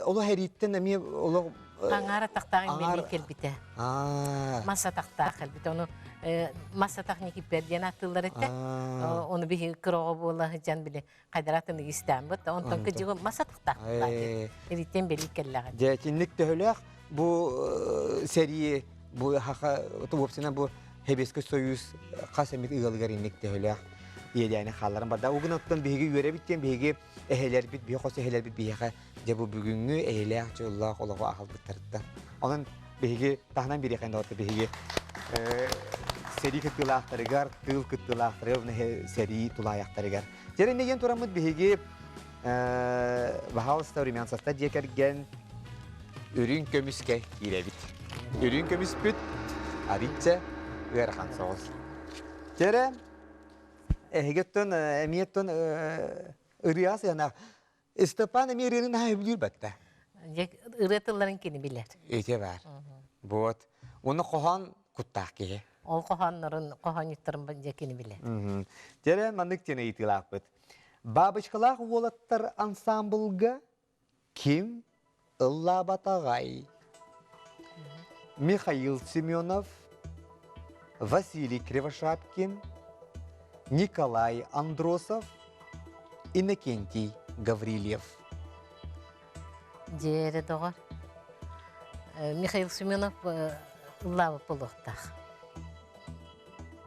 олох һэрииттэн эмиэ олох Аҥаар атахтаах инбэлиит кэлбитэ. Мас атахтаах кэлбитэ. Ону мас атах Никиппер диэн ааттыыллар этэ. Ону биһи кыра оҕо буола сылдьан били хайдаратын истээн бут. Онтон кыдьыгы мас атахтаах Эриттэн бэлиит кэллэҕэ. Дьэ, итинник төһөлөөх бу сэрии бу хаха уопсайынан бу Сэбиэскэй Союз хас эмит ыалыгар инник төһөлөөх иэдээни хаалларан барда. Угун оттон биһиги үөрэбит диэн биһиги эһэлэрбит, биһи хос эһэлэрбит биһиэхэ дьэ бу бүгүҥҥү эйэлээх дьоллоох олоҕу аҕалбыттарыттан. Онон биһиги таһынан бириэхэн доҕотто биһиги сэрии кыттыылаахтарыгар, тыыл кыттыылаахтарыгар, сэрии тулаайахтарыгар. Дьэ иннигин тураммыт биһиги Баһаалыста Румянцевтар дьиэ кэргэн үрүҥ көмүскэ киирэбит. Үрүҥ көмүспүт арыычча ыарахан соҕус. Кэрэ, эһиги оттон эмиэ оттон ырыа сыана Степан эмиэ ырыаны наһаа сөбүлүүр батта. Дьэ, ырыа тылларын кини билэр. Ити бар. Вот. Уонна хоһоон куттаах киһи. Ол хоһооннорун, хоһоонньуттарын дьэ кини билэр. Дьэ, маннык диэн ыйытыылаахпыт. Бабочкалаах уолаттар ансаамбылга ким ыллаабатаҕай? Михаил Семенов, Василий Кривошапкин, Николай Андросов, Иннокентий Гаврильев. Дьиэрэ доҕор. Михаил Семенов ыллаабыт буолуохтаах.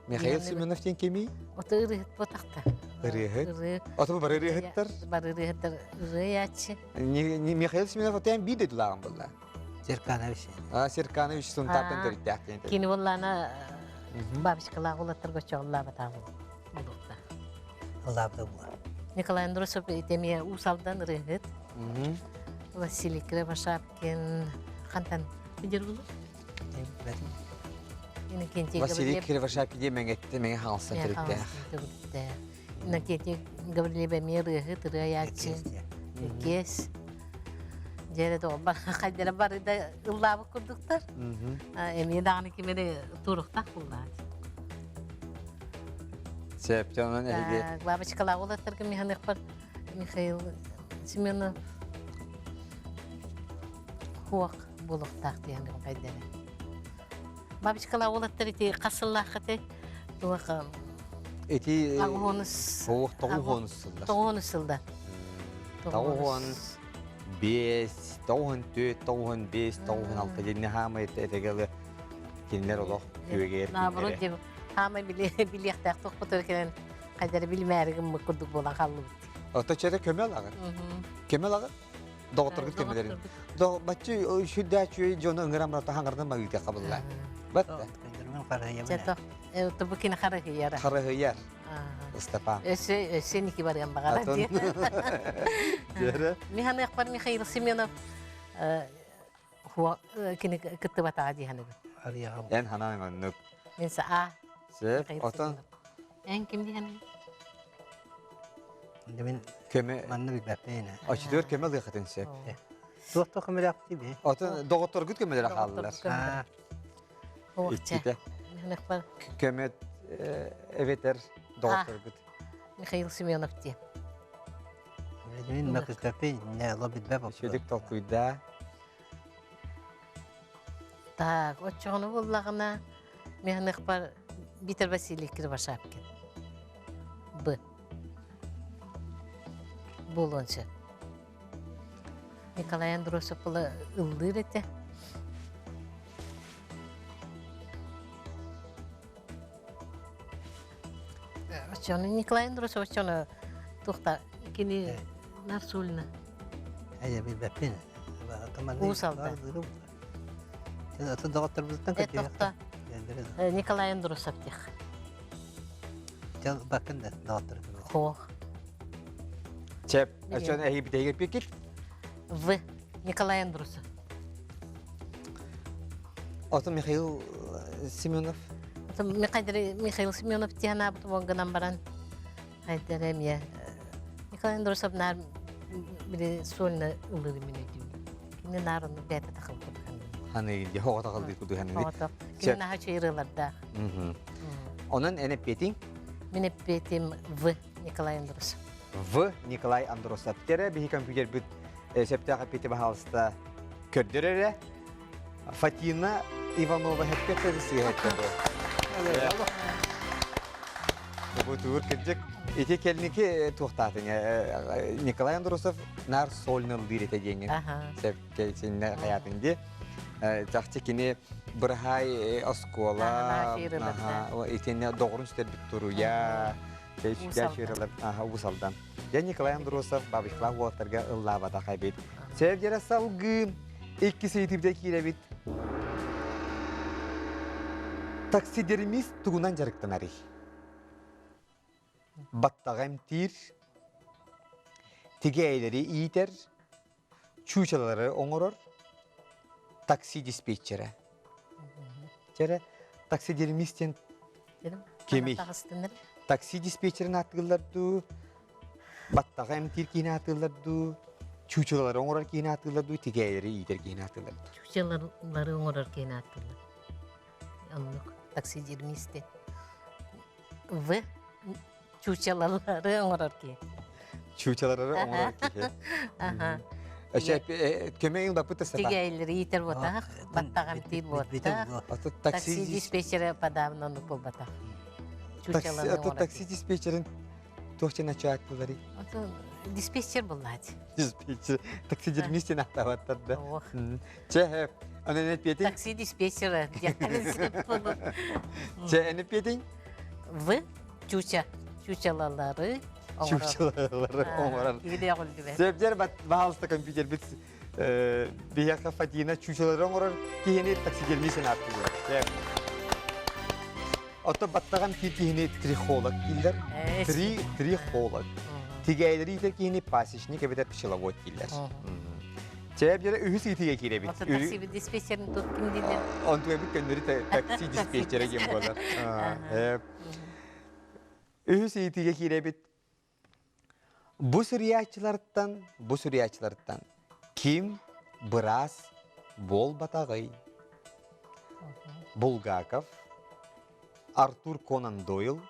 Михаил Семенов диэн кимий? Ото ырыһыт буотахта. Ырыаһыт? Ото бары ырыаһыттар? Бары ырыаһыттар ырыаяччы. Михаил Семенов отойан биир дойдулааҕын булла. Серканович. А, Серканович Сунтаартан төрүттээх диэн. Кини буоллаана бабочкалаах улаттарга чоҕуллаабатаа буолуохтаах. Ыллаабыта буолар. Николай Андросов эмиэ Уус Алдан ырыаһыт. Василий Кривошапкин хантан Петербург? Василий Кривошапкин диэн мэҥэттэ мэҥэ хаҥаластан төрүттээх. Иннокентий Гаврильев эмиэ ырыаһыт, ырыайааччы, киэс. Дьиэрэ доҕор хайдара бары да ыллаабыт курдуктар. Эмиэ даҕаны ким эрэ туруктаах буллаат. Сөп, онон эһиги... Бабочкалаах уолаттарга миханыхпар Михаил Семенов хуох буолуохтаах диэн хайдара. Бабочкалаах уолаттар ити хас сыллааххыты туох Ити Тоҕуһуонус тоҕуһуонус сыллар. Тоҕуһуонус сылда. Тоҕуһуон биэс, 94, 95, 96 диэн хаамай этэгалы кинилэр олох күөгэр Наоборот деп хаамай билиэхтээх тохпутугар кэлэн хайдары билимээри гыммыт курдук буолан хааллыбыт. Ото чэрэ көмө алагын. Көмө алагын. Доҕотторгут көмөлөрүн. Баччы сүрдээччү дьону ыҥыран барата хаҥардан магыыта хабылла. Батта. Чето бу кини харыһыйара. Харыһыйар. Ыстапаан. Өссө өссө ники барыан баҕарар диye. Дьэрэ. Миханыахпар Михаил Семенов кини кыттыбатаҕа дии саныыбын. Эн ханаан оннук. Мен а. Сөп, отон. Эн ким дии саныыбын? Мин көмө манна билбэппин. Оччотугар көмө ылыахытын сөп. Туох да көмөлөөхтүү би. Отон доҕотторгут көмөлөрө хааллылар. Иккитэ. Көмө эбэтэр доҕотторгут. Михаил Семенов диэн. Мин мөкүспэппин, не ло билбэп. Үчүгдүк толкуйдаа. Так, оччоҕуну буллаҕына Миханыхпар Виктор Васильевич Кривошапкин. Б. Буолуон сөп. Николай Андросов была ыллыыр этэ. Оччону Николай Андросов оччону тухта кини Нарсулина. Эйэ билбэппин. Уус Алдан. Аты доҕотторбуттан Тохто. Николай Андросов тех. Бакын да доҕоттор. Хох. Чеп, очон эһи битеге пикит? В. Николай Андросов. Ото Михаил Семенов. Михаил Семенов тиһанаабыт гынан баран хайдара эмиэ Николай Андросов наар били сольно ыллыыр мин өйдүүбүн. Кини наар оннук бэйэтэ тахыл кудухан. Ханы ди хоҕо тахылдыы кудухан. Хоҕото. Кини наһаа чыйрылардаах. Онон эн эппиэтиҥ? Мин эппиэтим В. Николай Андросов. В. Николай Андросов. Тере биһи компьютербит сөптөөх эппиэти баһаалыста көрдөрөрө. Фатина Иванова хэппет сыһыһэттэ бу. Бу кырдьык ити кэлники туохтаатын Николай Андросов нар сольно ылдыыр этэ диэҥҥин синне хаятын ди чахчы кини быраһай оскуола итинне доҕорун сүтэрбит туруйа Уус Алдан. Дьэ Николай Андросов бабочкалаах уолаттарга ыллаабатах эбит. Сэргэрэ салгыы иккис ыйытыыбыта киирэбит. Таксидермист тугунан дьарыктанарый? Баттаҕа эмтиир, Тигээйлэри иитэр, чуучалары оҥорор такси диспетчерэ. Чэрэ, таксидермист диэн кимий? Такси диспетчерин ааттыыллар дуу, баттаҕа эмтиир киһини ааттыыллар дуу, чуучалары оҥорор киһини ааттыыллар дуу, тигээйэри иитэр киһини ааттыыллар дуу? Чуучалары оҥорор киһини ааттыыллар. Оннук таксидермист диэн. В чучелалары оҥорор киһи. Чучелалары оҥорор киһи. Аха. Өсө көмө ылбаппыт да сата. Тигээйлери иитэр буотах, баттаҕам тиир буотах. Такси диспетчерэ подавно оннук буолбатах. Чучеланы оҥорор. Такси диспетчерин туох дьэ начааттыларый? Диспетчер буллаат. Диспетчер. Таксидермистин аттабаттар да. Чэ, аны эппиэтиң? Такси диспетчера Чэ, эн эппиэтиҥ? В чуча чучалалары чучалалары оҥорор. Сөпдер баһаалыста компьютербит биһиэхэ Фатина чучалары оҥорор киһини таксидермистин ааттыылар. Оттон баттаҕан киир киһини трихолог дииллэр. Три трихолог. Тигээйдери иитэр киһини пасечник эбэтэр пчеловод дииллэр. Чээбдэрэ үһүс ыытыыга киирэбит. Ото такси диспетчерин тут ким дииллэр? Онтугабыт көннөрү такси диспетчерэ диэн буолар. Үһүс ыйытыыга киирэбит. Бу суруйааччылартан, бу суруйааччылартан ким быраас буолбатаҕый? Булгаков, Артур Конан Дойл,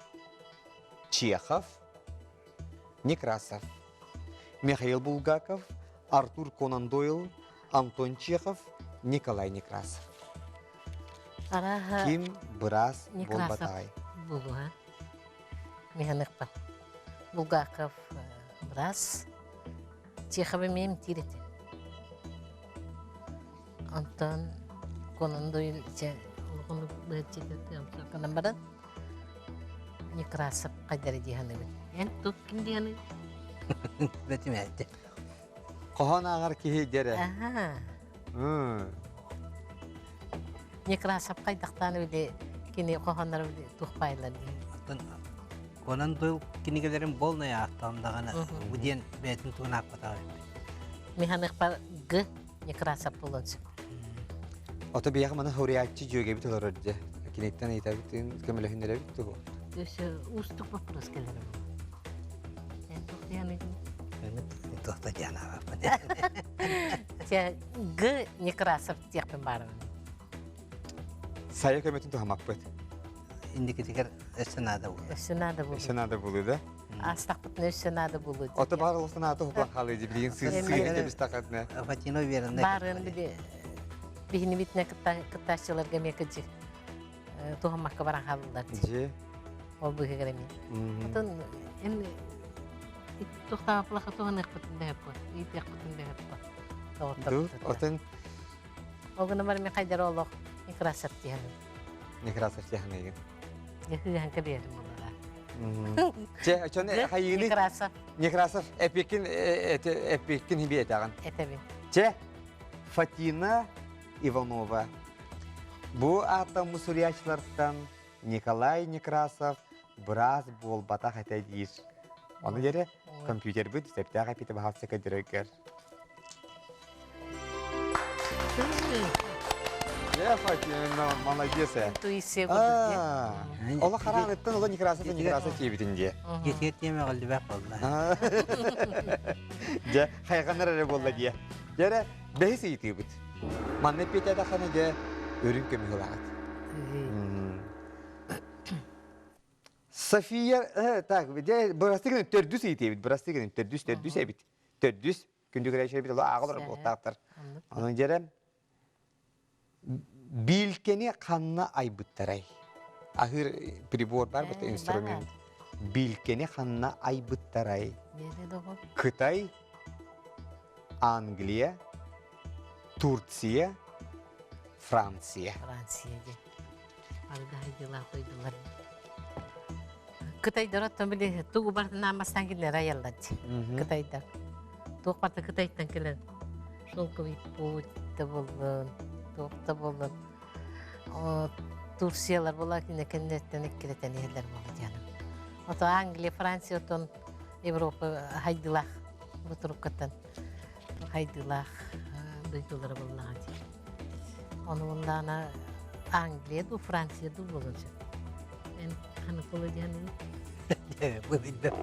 Чехов, Некрасов. Михаил Булгаков, Артур Конан Дойл, Антон Чехов, Николай Некрасов. Арааһа Ким быраас Некрасов буолбатаҕай? буолуо. Миханыкпа. Булгаков быраас. Чеховы мем тиир этэ. Онтон Конан Дойл улахан баран Некрасов хайдары дии саныыбын. Эн тут ким дии саныыбын? Бэтимээти. Хоһоон ааҕар киһи дьэрэ. Аха. Некрасов хайдахтаан били кини хоһооннору били туох баайлар дии. Оттон Конан Дойл кинигэлэрин болнай аахтаҕым даҕаны бу диэн бэйэтин тугун аахпатаҕа эбит. Миханыхпар Г Некрасов буолуон сөп. Ото биһиэхэ маны суруйааччы дьүөгэбит олорор дьэ. Киниттэн ыйытабытын көмөлөһүннэрэбит тугу? Өссө уустук вопрос кэлэр. Эн туох диэханыгын? Туох да диэн аабаппын. Чэ, Г Некрасов диэхпин баарыбын. Сайа көмөтүн туһаммаппыт. Инникитигэр өссө наада буолуо. Өссө наада буолуо. Өссө наада буолуо да? Астахпытына өссө наада буолуо. Ото баар олохтон аата хупан хаалыы дии билигин сыыс кэбистэххитинэ. Фатина уверена. Баарын били биһини битинэ кыттааччыларга эмиэ кыдьык туһаммакка баран хааллылар дии. Ол быыһыгар эмиэ. Отон эн туохтаапылаха туһаныахпытын дэһэппит, ыытыахпытын дэһэппит. Отон Ол гынан баран мин хайдара олох Некрасов диэханым. Некрасов диэханыгын. Дьэ кэбиэрим буолара. Чэ, чон хайыыны Некрасов. Некрасов эпикин эпикин хиби этэҕин. Этэбин. Чэ, Фатина Иванова. Бу ааттаммыт суруйааччылартан Николай Некрасов быраас буолбатах этэ диир. Ону диэри компьютербит сөптөөх эпити баһаалса көрдөрөргөр. Дьэ, Фатина, молодец ээ. Интуиция курдук Ола хараҕыттан ола Некрасов Некрасов диэбитин дии. Дьиэтигэр тиэмэҕиллибэх буолла. Дьэ, хайҕанар эрэ буолла дии. Дьэ эрэ, бэһис ыйытыыбыт. Манна эппиэтээтэххинэ дьэ, үрүҥ көмүс ылаҕыт. София, так, дьэ, бырастыы гынан төрдүс ыйытыыбыт, бырастыы гынан төрдүс, төрдүс эбит. Төрдүс, күндү көрөөччүлэрбит олох ааҕалар буолтаахтар. Онон дьэрэ, биилкэни ханна айбыттарай? Аһыыр прибор бар бу инструмент. Биилкэни ханна айбыттарай? Кытай, Англия, Турция, Франция. Франция диэн. Ардаһай дьылаах дойдулар. Кытайдар оттон били тугу барытын ааммастан кинилэр айаллар дии. Кытайдар. Туох барыта Кытайтан кэлэн шелковый путь да буоллун, туох да буоллун. Турциялар була кинилэр кэннилэриттэн эккирэтэн иһэллэр буолла диэн. Ото Англия, Франция оттон Европа хайдылаах. Бу туруккаттан хайдыылаах дойдулара буллаҕа дии. Ону буллаҕына Англия дуу, Франция дуу буолуон сөп. Эн ханнык буолуо диэн Бу билбэт.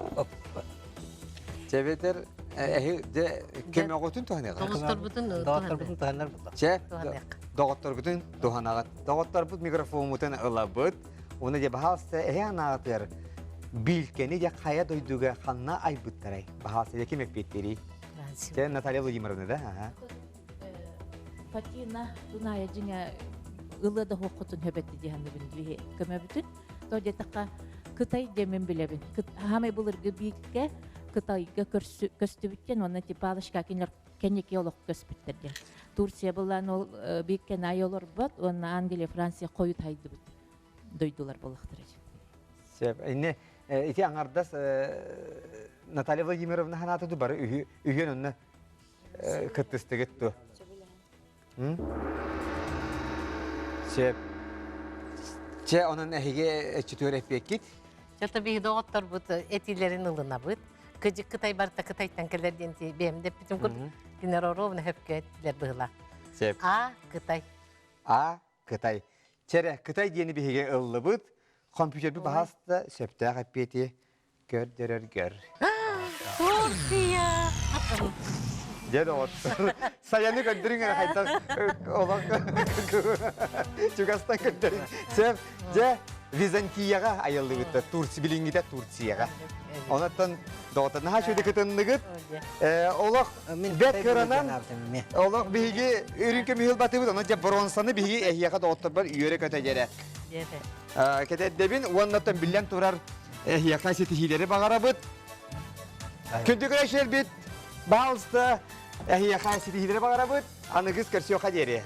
Чэбэтэр эһи дьэ көмөҕүтүн туһаныаҕа. Доҕотторбутун Доҕотторбутун туһанар булла. Чэ, доҕотторгутун туһанаҕыт. Доҕотторбут микрофоммутун ылабыт. Уонна дьэ баһаалыста эһи анаатыгар биилкэни дьэ хайа дойдуга ханна айбыттарай? Баһаалыста дьэ ким эппиэттиирий? Чэ, Наталья Владимировна, да? Аха. Фатина Дуная дьиҥэ ылыа да хуоххутун хөбөттү диһанныбын биһи көмөбүтүн. То диэтэххэ Кытай диэмин билэбин. Хаамай былыргы бииккэ Кытайга көстүбүттэн уонна типа кинилэр кэнники олох көспүттэр диэн. Турция былаан ол бииккэ наай олорбот уонна Англия, Франция хойут хайдыбыт дойдулар буоллахтара. Сөп. Инне ити аҥардас Наталья Владимировна ханаата бары үһүөн онно кыттыстыгыт дуо? Сөп. Чэ, онон эһиги өччүтүгэр эппиэккит. Чата биһи доҕотторбут этиилэрин ылынабыт. Кыдьык Кытай барыта Кытайтан кэлэр диэн бэйэм дэппитим курдук. Кинилэр оруобуна хөпкө эттилэр быһыла. Сөп. А. Кытай. А. Кытай. Чэрэ, Кытай диэни биһиги ыллыбыт. Компьютербит баһаста сөптөөх эппиэти Көрдөрөргөр. Турция! Дьэ доҕоттор, сайаны көрдөрүҥ эрэ хайдах олох чугастан көрдөрүҥ. Сөп, дьэ, Византияҕа айыллыбыттар, Турция, билиҥҥитэ Турцияҕа. Онон доҕоттор, наһаа үчүгэй кытынныгыт. Олох бэт кыранан, олох биһиги үрүҥ көмүһүл батыбыт, онон дьэ бронзаны биһиги эһиэхэ доҕотторбор үөрэ-көтө дьэрэ. Кэтэрдэбин уонна биллэн турар эһиэхэ ситиһиилэри баҕарабыт. Күндү көрөөччүлэрбит, баалыста эһиэхэ ситиһиилэри баҕарабыт. Аныгыс көрсүөххэ диэри.